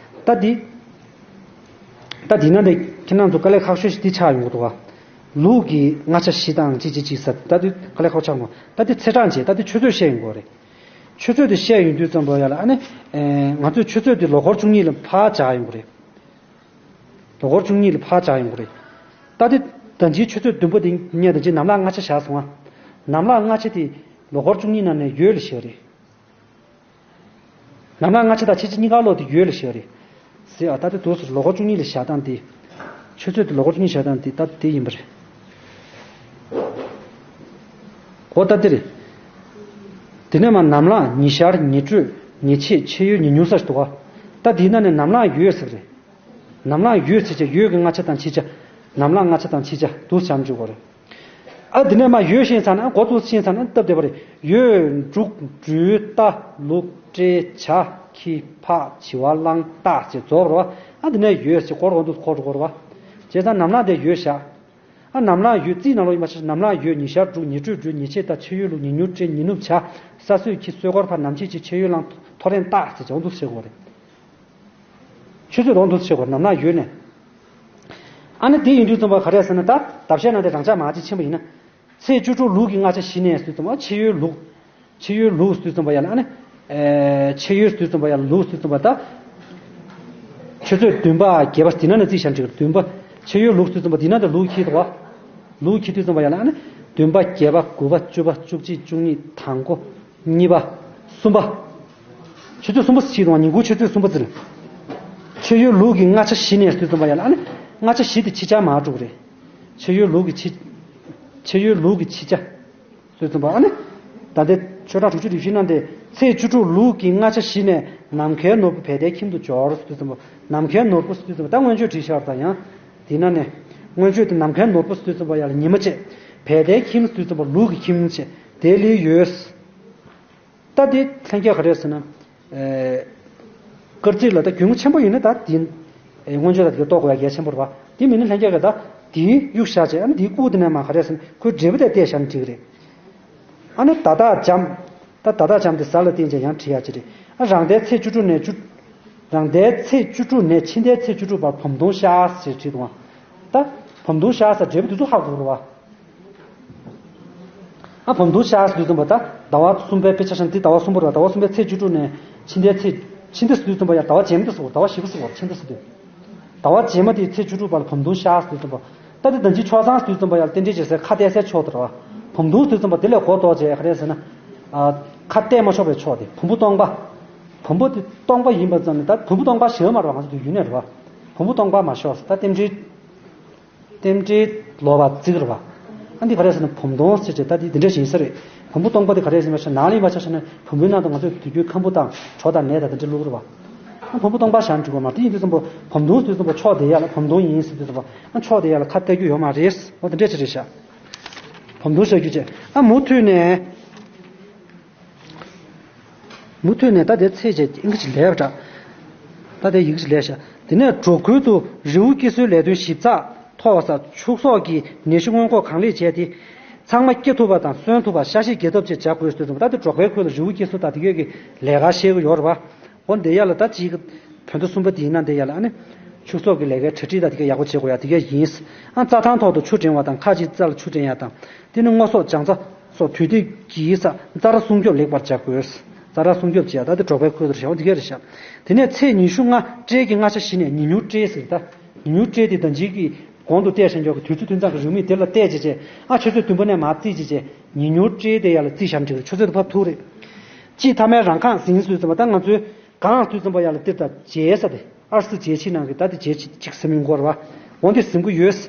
ད་འདི། ད་འདི་ན་ནས་ཁྱེད་རང་ཚོ་དཀའ་ལས་ཁག་ཤོས་ཤིག་འདི་ཆགས་ཡོང་གི་འདུག་ག་ལུག་གི་སྔ་ཆ་བཞི་དང་ཅི་ཅི་ཅི་ཟེར་ད་འདི་དཀའ་ལས་ཁག་ཆགས་འདུག་ད་འདི་ཚེས་གྲངས་བྱས་ད་འདི་ཆུ་ཚོད་བཤད་ཡོང་གི་རེད། ཆུ་ཚོད་འདི་བཤད་ཡོང་དུས་ཙམ་པ་ཡ་ལ་ཨ་ནི། ང་ཚོས་ཆུ་ཚོད་འདི་ལོ་འཁོར་བཅུ་གཉིས་ལ་ཕར་བཞག་ཡོང་གི་རེད། ལོ་འཁོར་བཅུ་གཉིས་ལ་ཕར་བཞག་ཡོང་གི་རེད། ད་དེ་ད་ཅིའི་ཆུ་ཚོད་བདུན་པ་དེ་ཉལ་ད་ཅིའི་ནམ་ལངས་སྔ་ཆ་བཞག་སོང་ང་། ནམ་ལངས་སྔ་ཆ་དེ་ལོ་འཁོར་བཅུ་གཉིས་ནང་ནས་ཡོས་ལ་བཞག་རེད། ནམ་ལངས་སྔ་ཆ་དང་ཕྱི་ཆ་གཉིས་ཀ་ལོ་དེ་ཡོས་ལ་བཞག་རེད། ཟེར་ཨ་ད་དེ་འདུག་ཟེར་ལོ་འཁོར་བཅུ་གཉིས་ལ་བཞག་སྟངས་དེ། ཆུ་ཚོད་དེ་ལོ་འཁོར་བཅུ་གཉིས་བཞག་སྟངས་དེ་ད་དེ་ཡིན་པ་རེད། འོ་ད་དེ་རེད། དེ་ནས་མ་ནམ་ལངས་ཉི་ཤར་ཉི་དྲོས་ཉི་ཕྱེད་ཕྱེད་ཡོལ་ཉི་ཉུང་ས་ཞིག་འདུག་ག་ད་དེའི་ནང་ནས་ནམ་ལངས་ཡོས་ཟེར་རེད། ནམ་ལངས་ཡོས་ཟེར་བྱས་ཡོས་ཀྱི་སྔ་ཆ་དང་ཕྱི་ཆ། ནམ་ལངས་སྔ་ཆ་དང་ཕྱི་ཆ་འདུག་བྱམས་བཅུག་གོ་རེད། ཨ་དེ་ནས་མ་ཡོས་ཤེས་ཚར་ན་འགོ་ཚུགས་ཤེས་ཚར་ན་སྟབས་བདེ་བ་རེད། ཡོས་འབྲུག་སྦྲུལ་རྟ་ལུག་སྤྲེལ་བྱ་ཁྱི་ཕག་བྱི་བ་གླང་སྟག་ཅེས་རྫོགས་པ་རེད་བ། ཨ་དེ་ནས་ཡོས་ཟེར་སྐོར་འོང་དུ་འཁོར་འགྲོ་གོ་རེད་བ། བྱས་ཙང་ནམ་ལངས་དེ་ཡོས་བཞག་ཨ་ནམ་ལངས་ཡོས་རྩིས་ནང་ལོགས་ཡིན་པ་ཞིག་ནམ་ལངས་ཡོས་ཉི་ཤར་འབྲུག་ཉི་དྲོས་སྦྲུལ་ཉི་ཕྱེད་རྟ་ཕྱེད་ཡོལ་ལུག་ཉི་ཉུང་སྤྲེལ་ཉི་ནུབ་བྱ་ས་སྲོད་ཁྱི་སྲོད་འཁོར་ཕག་ནམ་ཕྱེད་ཁྱི་ཕྱེད་ཡོལ་གླང་ཐོ་རེངས་སྟག་ཟེར་བྱ་འོང་དུ་ཟེར་གོ་རེད། ཆུ་ཚོད་འོང་དུ་ཟེར་གོ་རེད་ནམ་ལངས་ཡོས་ནས། ཨ་ནི་དེ་ཡིན་དུས་ཙམ་པ་ག་རེ་ཟེར་ན་ད་ལྡབ་བཤད་ནང་དེ་རང་ཅག་མ་ཅིག་ཕྱིན་པ་ཡིན་ན། ཚེས་བཅུ་དྲུག་ལུག་གི་སྔ་ཆ་བཞི་ནས་ཟེར་དུས་ཙམ་པ་ཕྱེད་ཡོལ་ལུག་ཕྱེད་ཡོལ་ལུག་ཟེར་དུས་ཙམ་པ་ཡ་ལ་ཨ་ནི། ཨེ་ཕྱེད་ཡོལ་ཟེར་དུས་ཙམ་པ་ཡ་ལ་ལུག་ཟེར་དུས་ཙམ་པ་ད། ཆུ་ཚོད་བདུན་པ་བརྒྱད་པ་འདི་ནང་ནས་རྩིས་བཞག་འགྲིག་གི་རེད། བདུན་པ་ཕྱེད་ཡོལ་ལུག་ཟེར་དུས་ཙམ་པ་འདི་ནང་དུ་ལུག་འཁྱེར་འདུག་ག་ལུག་འཁྱེར་དུས་ཙམ་པ་ཡ་ལ་ཨ་ནི། བདུན་པ་བརྒྱད་པ་དགུ་པ་བཅུ་པ་བཅུ་གཅིག་བཅུ་གཉིས་དང་པོ། གཉིས་པ། གསུམ་པ། ཆུ་ཚོད་གསུམ་པ་ཟེར་གྱི་འདུག་ག་ཉིན་གུང་ཆུ་ཚོད་གསུམ་པ་ཟེར། ཕྱེད་ཡོལ་ལུག་གི་སྔ་ཆ་བཞི་ནས་ཟེར་དུས་ཙམ་པ་ཡ་ལ་ཨ་ནི། སྔ་ཆ་བཞི་དེ་ཕྱི་ཆ་མར་འགྲོ་གི་རེད། ཕྱེད་ཡོལ་ལུག་གི་ཕྱི། ཕྱེད་ཡོལ་ལུག་གི་ཕྱི་ཆ། ཟེར་དུས་ཙམ་པ་ཨ་ནི། ད་ལྟའི་ཆོས་གྲགས་དྲུག་ཅུ་རེ་བཞི་ནང་དེ་ཚེས་བཅུ་དྲུག་ལུག་གི་སྔ་ཆ་བཞི་ནས་ནམ་མཁའི་ནོར་བུ་བལ་མཐའི་ཁྱིམ་དུ་འབྱོར་ཟེར་དུས་ཙམ་པ་ནམ་མཁའི་ནོར་བུ་ཟེར་དུས་ཙམ་པ་ད་མངོན་བརྗོད་བྲིས་ཤར་དང་ཡང་། དེ་ན་ནས། མངོན་བརྗོད་དེ་ནམ་མཁའི་ནོར་བུ་ཟེར་དུས་ཙམ་པ་ཡ་ལ་ཉི་མ་བཅས། བལ་མཐའི་ཁྱིམ་ཟེར་དུས་ཙམ་པ་ལུག་གི་ཁྱིམ་བཅས། དེ་ལས་ཡོལ། ད་དེ་ལྷན་རྒྱས་ག་རེ་ཟེར་ན། ཨེ། སྐར་རྩིས་ལ་ད་རྒྱུས་མངའ་ཆེན་པོ་ཡིན་ན་ད་དེ། ཨེ་མངོན་བརྗོད་ལ་དེ་གཏོགས་དགོས་ཡ་གལ་ཆེན་པོ་རེད་བ། དེ་མིན་ན་ལྷན་རྒྱས་ཀྱིས་ད་དེའི་གཡུག་བཞག་བྱས་ཨ་ནི་དེའི་དབུགས་དེ་ནས་མ་ག་རེ་ཟེར་ན་ཁོའི་འབྲས་བུ་དེ་བལྟས་བཞག་ན་འགྲིག་གི་རེད། ཨ་ནི་ད་བདག་འཇམ། ད་ད་བདག་འཇམ་དེ་གཟའ་ལ་བརྟེན་བྱས་ཡང་བྲིས་ཡ་ཅི་རེད། ཨ་རང་ཟླའི་ཚེས་བཅུ་དྲུག་ནས་བཅུ། རང་ཟླའི་ཚེས་བཅུ་དྲུག་ནས་ཕྱི་ཟླའི་ཚེས་བཅུ་དྲུག་བར་བུམ་སྟོང་ཤར་ཟེར་བྲིས་འདུག་བ། ད། བུམ་སྟོང་ཤར་ཟེར་འབྲས་བུ་དེ་ཚོ་ཧ་གོ་དགོས་རེད་བ། ཨ་བུམ་སྟོང་ཤར་ཟེར་དུས་ཙམ་པ་ད་ཟླ་བ་གསུམ་པའི་དཔེ་ཆ་བཞག་ན་འདི་ཟླ་བ་གསུམ་པ་རེད་བ། ཟླ་བ་གསུམ་པའི་ཚེས་བཅུ་དྲུག་ནས་ཕྱི་ཟླའི་ཚེས། ཕྱི་ཟླ་ཟེར་དུས་ཙམ་པ་ཡང་ཟླ་བ་རྗེས་མ་དེ་ཟེར་དགོས། ཟླ་བ་བཞི་པ་ཟེར་དགོས། ཕྱི་ཟླ་ཟེར་དུས། ཟླ་བ་རྗེས་མ་དེའི་ཚེས་བཅུ་དྲུག་བར་ལ་བུམ་སྟོང་ཤར་ཟེར་དུས་ཙམ་པ། ད་དེ་ད་ཅི་ཆོག་ཚང་ཟེར་དུས་ཙམ་པ་ཡང་རྟེན་འབྲེལ་བྱེད་སའི་ཁ་གཏད་སའི་ཕྱོགས་དེ་རེད་བ། བུམ་སྟོང་ཟེར་དུས་ཙམ་པ་དེ་ལས་འགོ་གཏོགས་བྱས་ག་རེ་ཟེར་ན། ཨ། ཁ་གཏད་མ་ཆོག་པའི་ཕྱོགས་དེ་བུམ་པ་སྟོང་པ། བུམ་པ་དེ་སྟོང་པ་ཡིན་པ་ཙམ་ནས་ད་བུམ་པ་སྟོང་པ་ཞེ་པོ་མ་རེད་བ། ང་ཚོ་དུས་རྒྱུན་ནས་རེད་བ། བུམ་པ་སྟོང་པ་མ་ཤོག་ཟེར་ད་རྟེན་འབྲེལ། རྟེན་འབྲེལ་ལོག་པ་བརྩི་གི་རེད་བ། ཨ་འདི་ག་རེ་ཟེར་ན་བུམ་སྟོང་ཟེར་བྱས་ད་འདི་འདི་འདྲ་ཞིག་ཡིན་ས་རེད། བུམ་པ་སྟོང་པ་དེ་ག་རེ་ཟེར་ན་ནང་ལ་ཡིན་པ་ཆ་བཞག་ན་བུམ་པའི་ནང་དུ་ང་ཚོས་དུས་རྒྱུན་ཁམ་བུ་དང་གྲོ་དང་ནས་དང་དེ་འདྲ་བླུགས་གི་རེད་བ། ཨ་བོང་བུ་སྟོང་པ་བཞག་འགྲིག་གི་མ་རེད། དེ་ཡིན་དུས་ཙམ་པ་བོང་དུང་དུས་ཙམ་པ་ཕྱོགས་དེ་ཡ་ལ་བོང་དུང་ཡིན་ཟེར་དུས་ཙམ་པ་ཨ་ཕྱོགས་དེ་ཡ་ལ་ཁ་གཏད་རྒྱུ་ཡོད་མ་རེད། འོ་དེ་འདྲས་ཅིག་རེད་ཤག་བོང་དུང་བཞག་རྒྱུ་བྱས་ཨ་མུ་མཐུད་ནས། མུ་མཐུད་ནས་ད་དེ་ཚེས་བཅད་ཨིན་ཇི་ལས་པ་འདྲ། ད་དེ་ཡིག་ཅིག་ལས་ཤག་དེ་ནས་འབྲོག་ཁུལ་དུ་རི་བོ་སྐྱེ་སྲོལ་ལས་དོན་ཞིབ་ཚགས་མཐོ་ས་ཕྱུགས་ཟོག་གི་ནད་གཞི་སྔོན་འགོག་གང་ལེགས་བྱས་ཏེ། ཚང་མ་སྐྱེ་ཐུབ་པ་དང་གསོན་ཐུབ་པ་ཤ་ཤེད་རྒྱས་ཐབས་ཆེད་བྱ་དགོས་ཟེར་དུས་ད་དེ་འབྲོག་པའི་ཁུལ་ལ་རི་བོ་སྐྱེ་སྲོལ་དང་དེ་གས་ཀྱི་ལས་ཀ་བྱེད་དགོས་ཡོད་རེད་པ། འོ་འདི་ཡ་ལ་ད་ཅིག་བོད་ཟླ་གསུམ་པ་དེ་ཡིན་ན་འདི་ཡ་ལ་ཨ་ནི། ཕྱུགས་ཟོག་གི་ལས་ཀའི་གྲ་སྒྲིག་དང་དེ་གས་ཡག་པོ་བྱེད་དགོས་ཡ་དེ་གས་ཡིན། ཨ་རྩྭ་ཐང་ཐོག་ཏུ་ཆུ་འདྲེན་བ་དང་ཁ་ཅིག་རྩྭ་ལ་ཆུ་འདྲེན་ཡ་དང་། དེ་ནི་སྔོ་ཟོག་ལྗང་ཚ་སོགས་དུས་དེབ་ཀྱི་ས་རྩྭ་ར་སྲུང་སྐྱོབ་ལེགས་པར་བྱ་དགོས། རྩྭ་ར་སྲུང་སྐྱོབ་བྱེད་ཡ་ད་དེ་འབྲོག་པའི་ཁུལ་དུ་བྱ་བ་འདི་གས་རེད་ཤག་དེ་ནས་ཚེས་ཉི་ཤུ་ལྔ་སྤྲེལ་གྱི་སྔ་ཆ་བཞི་ནས་ཉིན་ཉུང་སྤྲེལ་ཟེར་ད། ཉིན་ཉུང་སྤྲེལ་དེ་ཟླ་མཇུག་གི་གོང་དུ་བལྟས་བཞིན་འཇོག་གི་དུས་ཚོད་ཐུན་ཚང་གི་རེའུ་མིག་དེ་ལ་བལྟས་བྱས་བྱས་ཨ་ཆུ་ཚོད་བདུན་པ་ནས་མར་རྩིས་བྱས་བྱས་ཉིན་ཉུང་སྤྲེལ་དེ་ཡ་ལ་རྩིས་བཞག་འགྲིག་རེད། ཆུ་ཚོད་དུ་ཕབ་ཐུག་རེད། དཔྱིད་མཐའ་མའི་རང་འཁངས་ཟིན་ཟོས་ཙམ་པ་ད་ང་ཚོའི་གངས་དུས་ཙམ་པ་ཡ་ལ་སྟེར་དང་བྱས་ས་དེ་ཨར་སི་བྱས་ཕྱི་ནང་གི་ད་དེ་བྱས་ཅིག་ཟིན་མི་འགོར་བ། འོན་ཏེ་ཟིན་གི་ཡོད།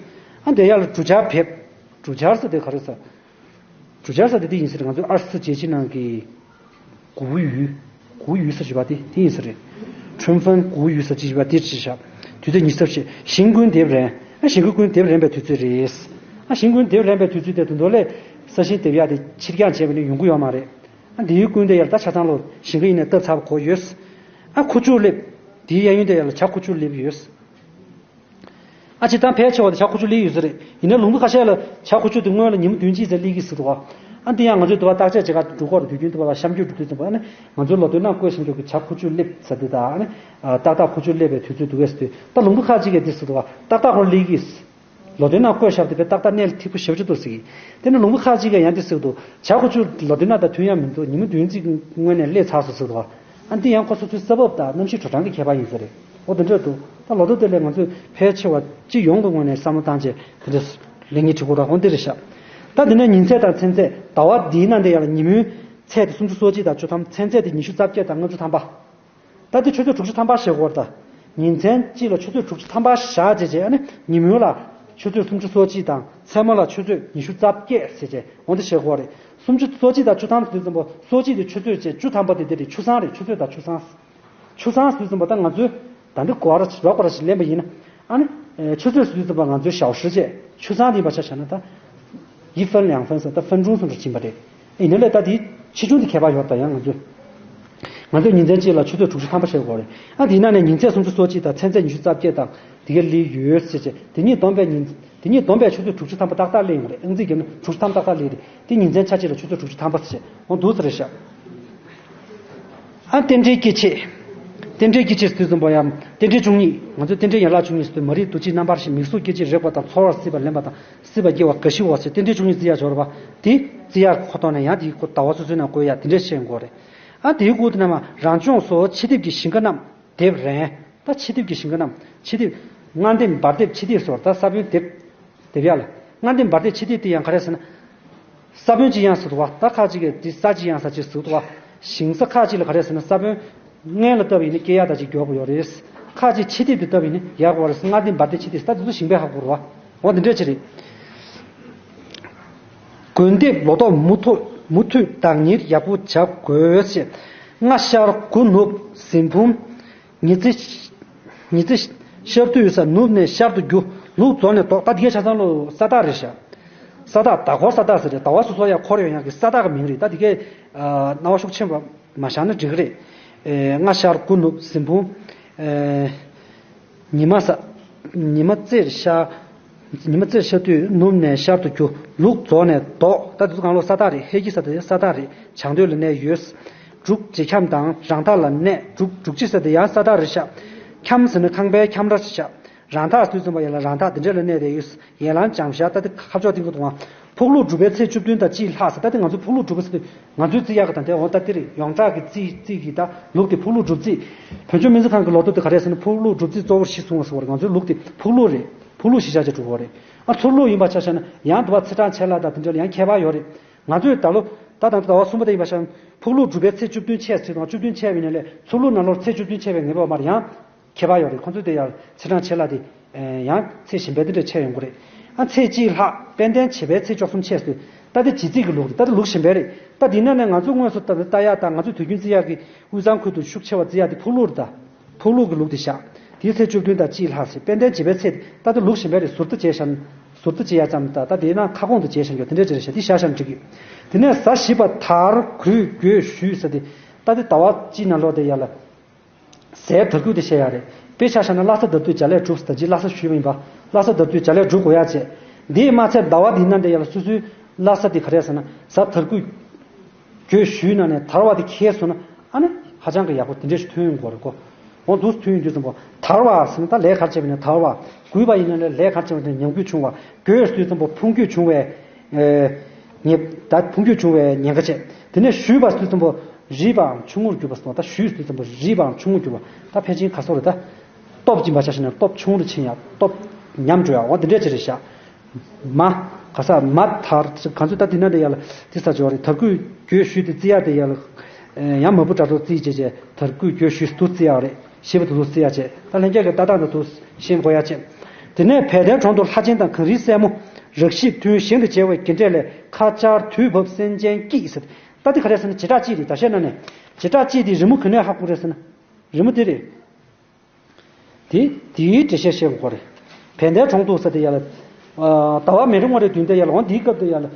ཨ་འདི་ཡ་ལ་གྲུ་ཆར་བེབས། གྲུ་ཆར་ས་དེ་ག་རེ་ས། གྲུ་ཆར་ས་དེ་དེ་ཡིན་ས་རེད། ང་ཚོའི་ཨར་སི་བྱས་ཕྱི་ནང་གི་གུ་ཡུས། གུ་ཡུས་ས་ཞུ་བ་དེ་དེ་ཡིན་ས་རེད། ཁྲུན་ཧྥན་གུ་ཡུས་ས་ཅི་ཞུ་བ་དེ་ཅི་བཞག་དུས་ཚོད་ཉི་ཤུ་རྩ་བཞི། ཞིང་ཀུན་འདེབས་རན། ཨ་ཞིང་ཀུན་ཀུན་འདེབས་རན་པའི་དུས་ཚོད་རེད། ཨ་ཞིང་ཀུན་འདེབས་རན་པའི་དུས་ཚོད་དེ་དུས་འདོ་ལས་ས་ཞིང་འདེབས་ཡག་དེ་ཕྱིར་འགྱངས་བྱས་པ་ནི་ཡོང་གི་ཡོད་མ་རེད། ཨ་འདིའི་ཀུན་དེ་ཡར་ད་ཆ་ཚང་ལོ་ཞིང་ཁ་ཡིན་ནས་བཏབ་ཚར་བ་གོ་ཡོད། ཨ་ཁུ་བྱུག་སླེབས། དེའི་གཡས་གཡོན་དེ་ཡར་ལ་བྱ་ཁུ་བྱུག་སླེབས་ཡོད། ཨ་སྤྱིར་བཏང་ཕལ་ཆེ་བ་དེ་བྱ་ཁུ་བྱུག་སླེབས་ཡོད་ས་རེད། ཡིན་ན་ལུང་པ་ཁ་ཤས་ལ་བྱ་ཁུ་བྱུག་དེ་སྔོན་ལ་ཉིན་མོ་བདུན་གཅིག་ཙམ་སླེབས་ཀྱི་ཟེར་འདུག་ག་ཨ་འདི་ཡང་ང་ཚོས་དུ་བ་བརྟག་དཔྱད་བྱེད་ག་འགྲོ་གི་རེད། དུས་རྒྱུན་དུ་བ་ལ་གཤམ་རྒྱུད་འགྲོ་དུས་ཙམ་པ་ཨ་ནི་ང་ཚོའི་ལོ་ཐོའི་ནང་བཀོད་བཞིན་འདུག་གི་བྱ་ཁུ་བྱུག་སླེབས་ས་དེ་དང་ཨ་ནི་ཏག་ཏག་ཁུ་བྱུག་སླེབས་པའི་དུས་ཚོད་འདུག་གས་ཟེར་དུས་ད་ལུང་པ་ཁ་ཅིག་གིས་འདི་ཟེར་འདུག་ག་ཏག་ཏག་ཁོ་སླེབས་ཀྱི། ལོ་ཐོའི་ནང་བཀོད་བཞག་དེ་བས་ཏག་ཏག་གནས་ལ་ཐིག་པོ་ཞེ་པོ་ཅིག་འདུག་ཟེར་གི། དེ་ནི་ལུང་པ་ཁ་ཅིག་གིས་ཡང་འདི་ཟེར་གི་འདུག་བྱ་ཁུ་བྱུག་ལོ་ཐོའི་ནང་དང་མཐུན་ཡ་མི་འདུག་ཉིན་མོ་བདུན་ཚིགས་སྔོན་ནས་སླེབས་ཚར་སོང་ཟེར་གི་འདུག་ཨ་འདི་ཡང་ཁོ་སོ་སོའི་ས་བབ་དང་གནམ་གཤིས་དྲོ་གྲང་གི་ཁྱད་པར་ཡིན་ས་རེད། འོ་དེ་འདྲ་འདུག་ད་ལོ་ཐོ་དེ་ལས་ང་ཚོས་ཕལ་ཆེ་བ་སྤྱི་ཡོངས་ཀྱི་ངོས་ནས་བསམ་བློ་བཏང་རྗེས་དེ་འདྲ་ལེགས་ཉེས་འབྲི་དགོས་ར། འོ་འདི་རེད་ཤག་ད་དེ་ནས་ཉིན་ཚད་དང་མཚན་ཚད་ཟླ་བ་འདིའི་ནང་དེ་ཡང་ལ་ཉིན་མོའི་ཚད་དེ་སུམ་ཅུ་སོ་གཅིག་དང་བཅུ་ཐམ། མཚན་ཚད་དེ་ཉི་ཤུ་རྩ་བརྒྱད་དང་ལྔ་བཅུ་ཐམ་པ། ད་ལྟའི་ཆུ་ཚོད་དྲུག་ཅུ་ཐམ་པ་བཞག་དགོས་རེད་ད། ཉིན་མཚན་གཅིག་ལ་ཆུ་ཚོད་དྲུག་ཅུ་ཐམ་པ་བཞག་བྱས་རྗེས་ཨ་ནི་ཉིན་མོ་ལ་ཆུ་ཚོད་སུམ་ཅུ་སོ་གཅིག་དང་མཚན་མོ་ལ་ཆུ་ཚོད་ཉི་ཤུ་རྩ་བརྒྱད་བྱས་རྗེས་འོ་འདི་བྱེད་དགོས་རེད། སུམ་ཅུ་སོ་གཅིག་དང་བཅུ་ཐམ་ཟེར་དུས་ཙམ་པ་སོ་གཅིག་དེ་ཆུ་ཚོད་བཅས་བཅུ་ཐམ་པ་དེ་དེ་རེད། ཆུ་སྲང་རེད། ཆུ་ཚོད་དང་ཆུ་སྲང་། ཆུ་སྲང་ཟེར་དུས་ཙམ་པ་ད་ང་ཚོས་ད་འདི་གོ་བ་ར་རོགས་པ་ར་ཞིག་ལེན་པ་ཡིན་ན་ཨ་ནི་ཆུ་ཚོད་ཟེར་དུས་ཙམ་པ་ང་ཚོའི་ཞའོ་ཧྲི་བཅས་ཆུ་སྲང་དེ་ཡིན་པ་ཆ་བཞག་ན་ད། 一分两分 ཟེར་ད་分钟 སུ་འདྲ་ཕྱིན་པ་རེད། ཡིན་ནའི་ལས་ད་དེའི་ཆེ་ཆུང་དེ་ཁྱད་པར་ཡོད་ད་ཡང་ང་ཚོས། ང་ཚོས་ཉིན་མཚན་གཅིག་ལ་ཆུ་ཚོད་དྲུག་ཅུ་ཐམ་པ་བྱེད་དགོས་རེད། ཨ་དེའི་ནང་ནས་ཉིན་ཚད་སུམ་ཅུ་སོ་གཅིག་དང་མཚན་ཚད་ཉི་ཤུ་རྩ་བརྒྱད་དང་དེ་ག་ལི་ཡོད་ཟེར་བྱས་དེ་གཉིས་བསྡོམས་པས་ཉིན། དེ་གཉིས་བསྡོམས་པས་ཆུ་ཚོད་དྲུག་ཅུ་ཐམ་པ་ཏག་ཏག་སླེབས་ཡོང་རེད། ཨང་རྩིས་བརྒྱབ་ན་དྲུག་ཅུ་ཐམ་པ་ཏག་ཏག་སླེབས་རེད། དེ་ཉིན་མཚན་ཆ་གཅིག་ལ་ཆུ་ཚོད་དྲུག་ཅུ་ཐམ་པ་ཟེར་བྱས་འོ་འདུག་ཟེར་རེད་ཤག་ཨ་རྟེན་འབྲེལ་སྐྱེ་མཆེད། རྟེན་འབྲེལ་སྐྱེ་མཆེད་ཟེར་དུས་ཙམ་པ་ཡང་རྟེན་འབྲེལ་བཅུ་གཉིས། ང་ཚོས་རྟེན་འབྲེལ་ཡན་ལག་བཅུ་གཉིས་ཟེར་དུས་མ་རིག་འདུ་བྱེད་རྣམ་པར་ཤེས། མིག་གཟུགས་སྐྱེ་མཆེད་རེག་པ་དང་ཚོར་བར་སྲིད་པ་ལེན་པ་དང་སྲིད་པ་སྐྱེ་བ་རྒ་ཤི་བ་ཟེར་རྟེན་འབྲེལ་བཅུ་གཉིས་རྩི་ཡག་འབྱོར་བ་དེ་རྩི་ཡག་གི་ཁོ་ཐོག་ནས་ཡང་དེའི་སྐོར་ཟླ་བ་སོ་སོའི་ནང་བཀོད་ཡག་དེ་འདྲས་བཤད་དགོས་རེད། ཨ་དེའི་སྐོར་དེ་རྣམས་རང་སྦྱོང་སོགས་ཕྱི་དེབ་ཀྱི་ཞིང་ཁ་རྣམས་འདེབས་རན། ད་ཕྱི་དེབ་ཀྱི་ཞིང་ཁ་རྣམས་ཕྱི་དེབ། སྔ་འདེབས་བར་དེབ་ཕྱི་དེབ་སོགས་ད་ས་བོན་འདེབས་འདེབས་ཡག་ལ། སྔ་འདེབས་བར་དེབ་ཕྱི་དེབ་དེ་ཡང་ག་རེ་ཟེར་ན། ས་བོན་གཅིག་ཡང་ཟེར་འདུག་བ། ད་ཁག་ཅིག་གིས་དེ་ས་གཅིག་ཡང་ས་གཅིག་ཟེར་འདུག་བ། ཞིང་ས་ཁག་ཅིག་ལ་ག་རེ་ཟེར་ན་ས་བོན་སྔན་ལ་བཏབ་ཡིན་ན་སྐྱེ་ཡག་ད་ཅིག་མགྱོགས་པོ་ཡོད་རེད། ཁག་ཅིག་ཕྱི་དེབ་དེ་བཏབ་ཡིན་ན་ཡག་པོ་རེད། སྔ་འདེབས་བར་དེབ་ཕྱི་དེབ་ད་དེ་ཚོ་ཞིང་པས་ཧ་གོ་རེད་བ། འོ་དེ་འདྲས་ཅིག་རེད། གོན་འདེབས་ལོ་ཏོག་མུ་མཐུད་མུ་མཐུད་བདག་གཉེར་ཡག་པོ་བྱ་དགོས་ཞེས། སྔ་ཤར་དགུ་ནུབ་ཟིན་ཕུང་། ཉི་ཚེ། ཉི་ཚེ་ཤར་དུས་ས་ནུབ་ནས་ཤར་དུ་རྒྱུ། ལུག་རྫོགས་ནས་ལྡོག་ད་འདི་གའི་ཆ་ཚང་ལོ་ས་བདག་རེད་ཤག་ས་བདག་ཟླ་འཁོར་ས་བདག་ཟེར་རེད། ཟླ་བ་སོ་སོ་ཡང་འཁོར་ཡོང་ཡག་གི་ས་བདག་གི་མིང་རེད། ད་འདི་གའི་སྣང་བ་ཤུགས་ཆེན་པོ་མ་བཞག་ན་འགྲིག་གི་རེད། ཨེ། སྔ་ཤར་དགུ་ནུབ་ཟིན་ཕུང་། ཨེ། ཉི་མ་ས། ཉི་མ་རྩེར་ཤར། ཉི་མ་རྩེར་ཤར་དུས་ནུབ་ནས་ཤར་དུ་རྒྱུ། ལུག་རྫོགས་ནས་ལྡོག་ད་དེ་ཚོ་གང་ལོ་ས་བདག་རེད། ཧེ་གི་ས་བདག་ས་བདག་རེད། བྱང་སྟོད་ལ་གནས་ཡོད། འབྲུག་རྗེ་འཁྱམས་དང་རང་འཐག་ལ་གནས། འབྲུག་འབྲུག་རྗེ་ས་དེ་ཡང་ས་བདག་རེད་ཤག་འཁྱམས་ཟེར་ན་ཁང་པའི་ཁྱམས་ར་ཤག་རང་འཐག་ཟེར་དུས་ཙམ་པ་ཡན་ལ་རང་འཐག་དེ་འདྲ་ལ་གནས་བསྡད་ཡོད། ཡན་ལག་འཇམ་ཤ་ད་དེ་ཁ་ཕྱོགས་སྟེང་གི་དུ་བ། ཕུག་ལུག་སྒྲུབ་པའི་ཚེས་བཅུ་བདུན་དང་གཅིག་ལྷག་ཟེར། ད་དེ་ང་ཚོ་ཕུག་ལུག་སྒྲུབ་པ་ཟེར་དུས་ང་ཚོའི་རྩིས་ཡག་གི་ད་དེ་འོ་ད་དེ་རེད། ཡོངས་གྲགས་ཀྱི་རྩིས་རྩིས་ཀྱི་ད་ལུག་དེ་ཕུག་ལུག་སྒྲུབ་རྩིས། བོད་ལྗོངས་སྨན་རྩིས་ཁང་གི་ལོ་ཐོ་དེ་ག་རེ་ཟེར་ན་ཕུག་ལུག་སྒྲུབ་རྩིས་གཙོ་བོར་གཞི་བཟུང་བ་ཟེར་བ་རེད། ང་ཚོའི་ལུག་དེ་ཕུག་ལུག་རེད། ཕུག་ལུག་གཞིར་བཞག་བྱས་སྒྲུབ་པ་རེད། ཨ་ཚུར་ལུག་ཡིན་པ་ཆ་བཞག་ན་ཡང་དུ་བ་ཚེས་གྲངས་ཆད་ལྷག་དང་དེ་འདྲ་ལ་ཡང་ཁྱད་པར་ཡོད་རེད། ང་ཚོས་ད་ལོ་ད་ད་ལྟ་ཟླ་བ་གསུམ་པ་དེ་ཡིན་པ་ཆ་བཞག་ན་ཕུག་ལུག་སྒྲུབ་པའི་ཚེས་བཅུ་བདུན་ཆད་ཟེར་དང་བཅུ་བདུན་ཆད་པའི་ཉིན་ལས་ཚུར་ལུག་ནང་ལོར་ཚེས་བཅུ་བདུན་ཆད་པའི་ངེས་པ་མར་ཡང་ཁྱད་པར་ཡོད་རེད། ཁོང་ཚོས་དེ་ཡང་ཚེས་གྲངས་ཆད་ལྷག་དེ་ཡང་ཚེས་གཞན་པའི་དེ་འདྲ་ཆད་ཡོང་གི་རེད། ཨ་ཚེས་གཅིག་ལྷག་དཔལ་ལྡན་བྱེད་པའི་ཚེས་བཅུ་གསུམ་ཆད་ཟེར་ད་དེ་བྱེད་རྩིས་ཀྱི་ལུགས་རེད། ད་དེ་ལུགས་གཞན་པའི་རེད། ད་དེ་ནང་ནས་ང་ཚོ་དངོས་སུ་ད་ལྟ་ལྟ་ཡག་དང་ང་ཚོས་དུས་རྒྱུན་བརྩི་ཡག་གི་དབུས་གཙང་ཁུལ་དུ་ཤུགས་ཆེ་བ་བརྩི་ཡག་དེ་ཕུག་ལུག་རེད་ད། ཕུག་ལུགས་ཀྱི་ལུགས་དེ་བཞག་དེའི་ཚེས་བཅུ་བདུན་དང་གཅིག་ལྷག་ཟེར། དཔལ་ལྡན་འཇིགས་པའི་ཚེས་དེ་ད་ལྟ་ལུགས་གཞན་པའི་རེད། ཟུར་ལྟ་བྱས་བཞག་ན། ཟུར་ལྟ་བྱེད་ཡ་ཙམ་ད་ད་དེ་ན་ཁ་སྐོང་དུ་བྱས་བཞག་རྒྱུ་དེ་འདྲ་ཅིག་རེད་ཤག་དེ་བཞག་བཞག་ན་འགྲིག་གི། དེ་ནས་གཟའ་བཞི་པ་དར་གོས་གོས་ཞུས་ཟེར་དེ། ད་དེ་ཟླ་བ་གཅིག་ནང་ལོགས་དེ་ཡ་ལ། ཟས་དར་གོས་དེ་བཤད་ཡ་རེད། དཔེ་ཆ་བཞག་ན་ལྷ་ས་དར་དུས་བྱ་ལས་གྲུབ་ཟེར། ད་ཅི་ལྷ་ས་ཞུས་པ་ཡིན་པ། ལྷ་ས་དར་དུས་བྱ་ལས་གྲུབ་དགོས་ཡ་བྱས། དེས་མ་ཚད་ཟླ་བ་འདི་ན་འདི་ཡ་ལ་སོ་སོའི་ལྷ་ས་དེ་ག་རེ་ཟེར་ན། གཟའ་དར་གོས་གོས་ཞུས་ན་ནས་དར་བ་དེ་ཁེལ་སོང་ན། ཨ་ནི་ཧ་ཅང་གི་ཡག་པོ་དེ་འདྲས་ཞིག་ཐོན་ཡོང་གི་རེད་གོ། འོ་འདུག་ཐོན་ཡོང་དུས་ཙམ་པོ་དར་བ་ཟེར་ན་ད་ལས་ཁར་བྱས་པ་ནས་དར་བ། གོས་པ་ཡིན་ན་ལས་ཁར་བྱས་པ་ནས་ཉམས་རྒུད་བྱུང་བ། གོས་ཟེར་དུས་ཙམ་པོ་ཕུང་རྒྱུད་བྱུང་བའི། ཨེ། ཉེ་ད་ཕུང་རྒྱུད་བྱུང་བའི་ཉེན་ཁ་བྱས། དེ་ནས་ཞུས་པ་ཟེར་དུས་ཙམ་པོ་རིད་པའམ་ཆུང་ངུར་གྱུར་པ་སོང་། ད་ཞུས་ཟེར་དུས་ཙམ་པོ་རིད་པའམ་ཆུང་ངུར་གྱུར་པ། ད་ཕལ་ཆེར་ག་སོགས་རེད་ད། སྟོབས་ཀྱིས་མ་ཆ་བཞག་ན་སྟོབས་ཆུང་རུ་ཕྱིན་ཡ། སྟོབས་ཉམས་འགྲོ་ཡ། འོ་དེ་འདྲས་ཅིག་རེད་ཤག་མ། ག་ས་མ་དར་ག་ཚོད་ད་དེ་ན་དེ་ཡ་ལ་དེ་ས་ཅོག་རེད། དར་གོས་གོས་ཞུས་དེ་བརྩི་ཡ་དེ་ཡ་ལ། ཡང་མ་བུ་དྲ་ཐོག་བརྩིས་བྱས་བྱས་དར་གོས་གོས་ཞུས་དུ་བརྩི་ཡ་རེད། ཞེས་པ་དུ་དུ་བརྩི་ཡ་བྱས། ད་ལྷན་རྒྱས་ཀྱི་ལྟ་སྟངས་དུ་དུ་ཤེས་དགོས་ཡ་བྱས། དེ་ནས་བལ་ལྡན་གྲོང་དུ་ལྷ་ཆེན་དང་གངས་རིའི་སྲས་མོ། རག་ཤི་མཐུན་ཞིང་དུ་བྱེ་བའི་གྱེན་འགྲས་ལས། ཁ་ཆར་དུས་བབས་སེམས་ཅན་སྐྱིད་ཟེར། ད་དེ་ག་རེ་ཟེར་ན་བྱེ་བྲག་སྤྱི་རེད། ད་བཤད་ན་ནས་བྱེ་བྲག་སྤྱི་དེ་རི་མོ་ག་ནས་ཧ་གོ་རེད་ཟེར་ན། རི་མོ་དེ་རེད། དེ་དེའི་འགྲེལ་བཤད་བཤད་དགོས་རེད། བལ་ལྡན་གྲོང་དུ་ས་དེ་ཡ་ལ། ཟླ་བ་མེ་རི་སྔོ་རེ་བདུན་དེ་ཡ་ལ། འོ་འདིའི་སྐབས་དེ་ཡ་ལ།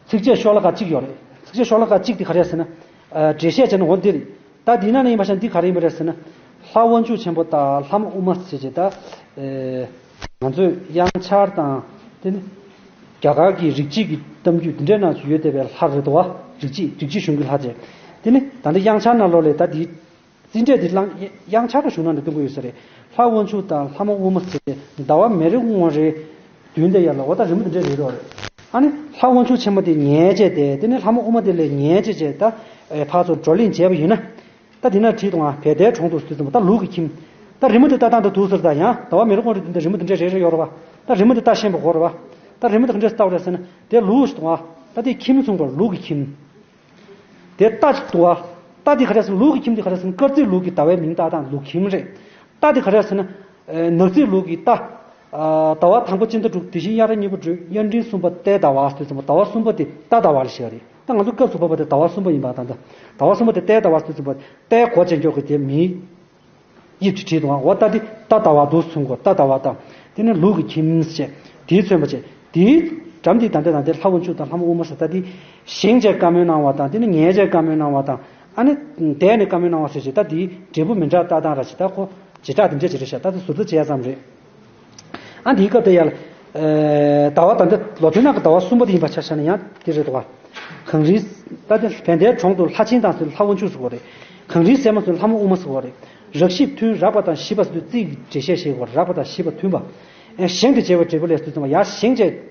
ཚིགས་བཅད་ཤོ་ལོ་ཀ་གཅིག་ཡོད་རེད། ཚིགས་བཅད་ཤོ་ལོ་ཀ་གཅིག་དེ་ག་རེ་ཟེར་ན། འགྲེལ་བཤད་བྱས་ན་འོ་འདི་རེད། ད་འདི་ན་ནི་ཡིན་པ་ཤ་འདི་ག་རེ་ཡིན་པ་རེད་ཟེར་ན། ལྷ་དབང་ཕྱུག་ཆེན་པོ་དང་ལྷ་མོ་ཨུ་མ་ཟེར་བྱས་ད། ང་ཚོས་དབྱངས་འཆར་དང་དེ་ནི། རྒྱ་གར་གྱི་རིག་བྱེད་ཀྱི་གཏམ་རྒྱུད་འདི་འདྲའི་ནང་ཡོད་བསྡད་པའི་ལྷ་རེད་དོ། རིག་བྱེད་རིག་བྱེད་གཞུང་གི་ལྷ་བྱས། དེ་ནི་ད་ལྟ་དབྱངས་འཆར་ནང་ལོགས་ལས་ད་འདི། རྩིས་འབྲས་འདི་བླངས་དབྱངས་འཆར་གྱི་གཞུང་ནང་དུ་སྟོན་གྱི་ཡོད་ས་རེད། ལྷ་དབང་ཕྱུག་དང་ལྷ་མོ་ཨུ་མ་ཟེར་ཏེ་ཟླ་བ་མེ་རི་སྔོ་རེ་བདུན་དེ་ཡ་ལ། འོ་ད་རི་མོ་འདི་འདྲ་རེད་རོགས་རེད། ཨ་ནི་ལྷ་དབང་ཕྱུག་ཆེན་མོ་དེ་ཉལ་བྱས་ཏེ། དེ་ནི་ལྷ་མོ་ཨུ་མ་དེ་ལས་ཉལ་བྱས་བྱས་ད། ཨེ་ཕར་ཚུར་བགྲོ་གླེང་བྱས་པ་ཡིན་ན། ད་དེ་ན་བྲིས་དང་བལ་ལྡན་གྲོང་དུ་ཟེར་ཙམ་པ་ད་ལུག་གི་ཁྱིམ། ད་རི་མོ་དེ་ལྟ་སྟངས་དང་འདུག་ཟེར། ད་ཡང་ཟླ་བ་མེ་རི་སྔོ་རེ་བདུན་དེ་རི་མོ་འདི་འདྲ་རེ་རེ་ཡོད་རེད་བ། ད་རི་མོ་དེ་ལྟ་ཤེས་པ་དགོས་རེད་བ། ད་རི་མོ་དེ་ག་འདྲས་ལྟ་བ་རེད་ཟེར་ན་དེ་ལུག་ཟེར་དང་བ། ད་དེ་ཁྱིམ་གསུངས་པ་ལུག་གི་ཁྱིམ། དེ་རྟ་ཅིག་འདུག་བ། རྟ་དེ་ག་རེ་ཟེར་ན། ལུག་གི་ཁྱིམ་དེ་ག་རེ་ཟེར་ན། སྐར་རྩིས་ལུག་གི་ཟླ་བའི་མིང་བཏགས་སྟངས་ལུག་ཁྱིམ་རེད། རྟ་དེ་ག་རེ་ཟེར་ན། ཨ་ནག་རྩིས་ལུག་གི་རྟ། ཨ་ཟླ་བ་དང་པོ་སྤྱི་ཟླ་དྲུག་དེ་བཞིན་གཡར་གཉིས་པ་དྲུག་གཡར་འབྲིང་གསུམ་པ་རྟའི་ཟླ་བ་ཟེར་དུས་ཙམ་པ་ཟླ་བ་གསུམ་པ་དེ་རྟ་ཟླ་བ་ལ་བཤད་རེད། ད་ང་ཚོ་སྐབས་སུ་བབས་པ་དེ་ཟླ་བ་གསུམ་པ་ཡིན་པ་དང་། ད་ཟླ་བ་གསུམ་པ་དེ་རྟའི་ཟླ་བ་ཟེར་དུས་ཙམ་པ་རྟའི་གོ་ཅན་སྐྱོག་གི་དེ་མིང་དབྱིབས་ཀྱི་བྲིས་འདུག་འོ་ད་དེ་རྟ་ཟླ་བ་འདུག་གསུང་གོ་རྟ་ཟླ་བ་དང་། དེ་ནི་ལུག་གི་ཁྱིམ་ཟེར། དེའི་མཚོན་པ་བྱས། དེའི་འགྲམ་དེ་ད་ལྟ་ད་ལྟའི་ལྷ་དབང་ཕྱུག་དང་ལྷ་མོ་ཨུ་མ་ཟེར། ད་དེ་བཞེངས་བྱས་བཀའ་མོལ་གནང་བ་དང་། དེ་ནི་ཉལ་བྱས་བཀའ་མོལ་གནང་བ་དང་། ཨ་ནི་བསྡད་ནས་བཀའ་མོལ་གནང་བ་ཟེར་བྱས། ད་དེའི་འབྲས་བུ་མི་འདྲ་ལྟ་སྟངས་ར་ཞིག་ད་ཁོ་བྱེ་བྲག་དེ་འདྲ་ཅིག་རེད་ཤག་ད་དེ་ཟུར་ཙམ་བྱས་ཙམ་རེད། ཨ་འདིའི་སྐབས་དེ་ཡ་ལ། ཨེ་ཟླ་བ་ད་ལྟ་ལོ་ཐོའི་ནང་གི་ཟླ་བ་གསུམ་པ་དེ་ཡིན་པ་ཆ་བཞག་ན་ཡང་དེ་རེད་འདུག་བ། གངས་རིའི། ད་དེ་བལ་ལྡན་གྲོང་དུ་ལྷ་ཆེན་དང་ཟེར་ལྷ་དབང་ཕྱུག་ཟེར་བ་རེད། གངས་རིའི་སྲས་མོ་ཟེར་ལྷ་མོ་ཨུ་མ་ཟེར་བ་རེད། རག་ཤི་མཐུན། རགས་པ་དང་ཤི་བ་ཟེར་དུས་རྩིས་ཀྱི་འགྲེལ་བཤད་བྱེད་དགོས་རེད། རགས་པ་དང་ཤི་བ་མཐུན་པ། ཨེ་བཞེངས་ཏེ་བྱས་པའི་འབྲས་བུ་ལས་ཟེར་དུས་ཙམ་པ་ཡར་བཞེངས་བྱས།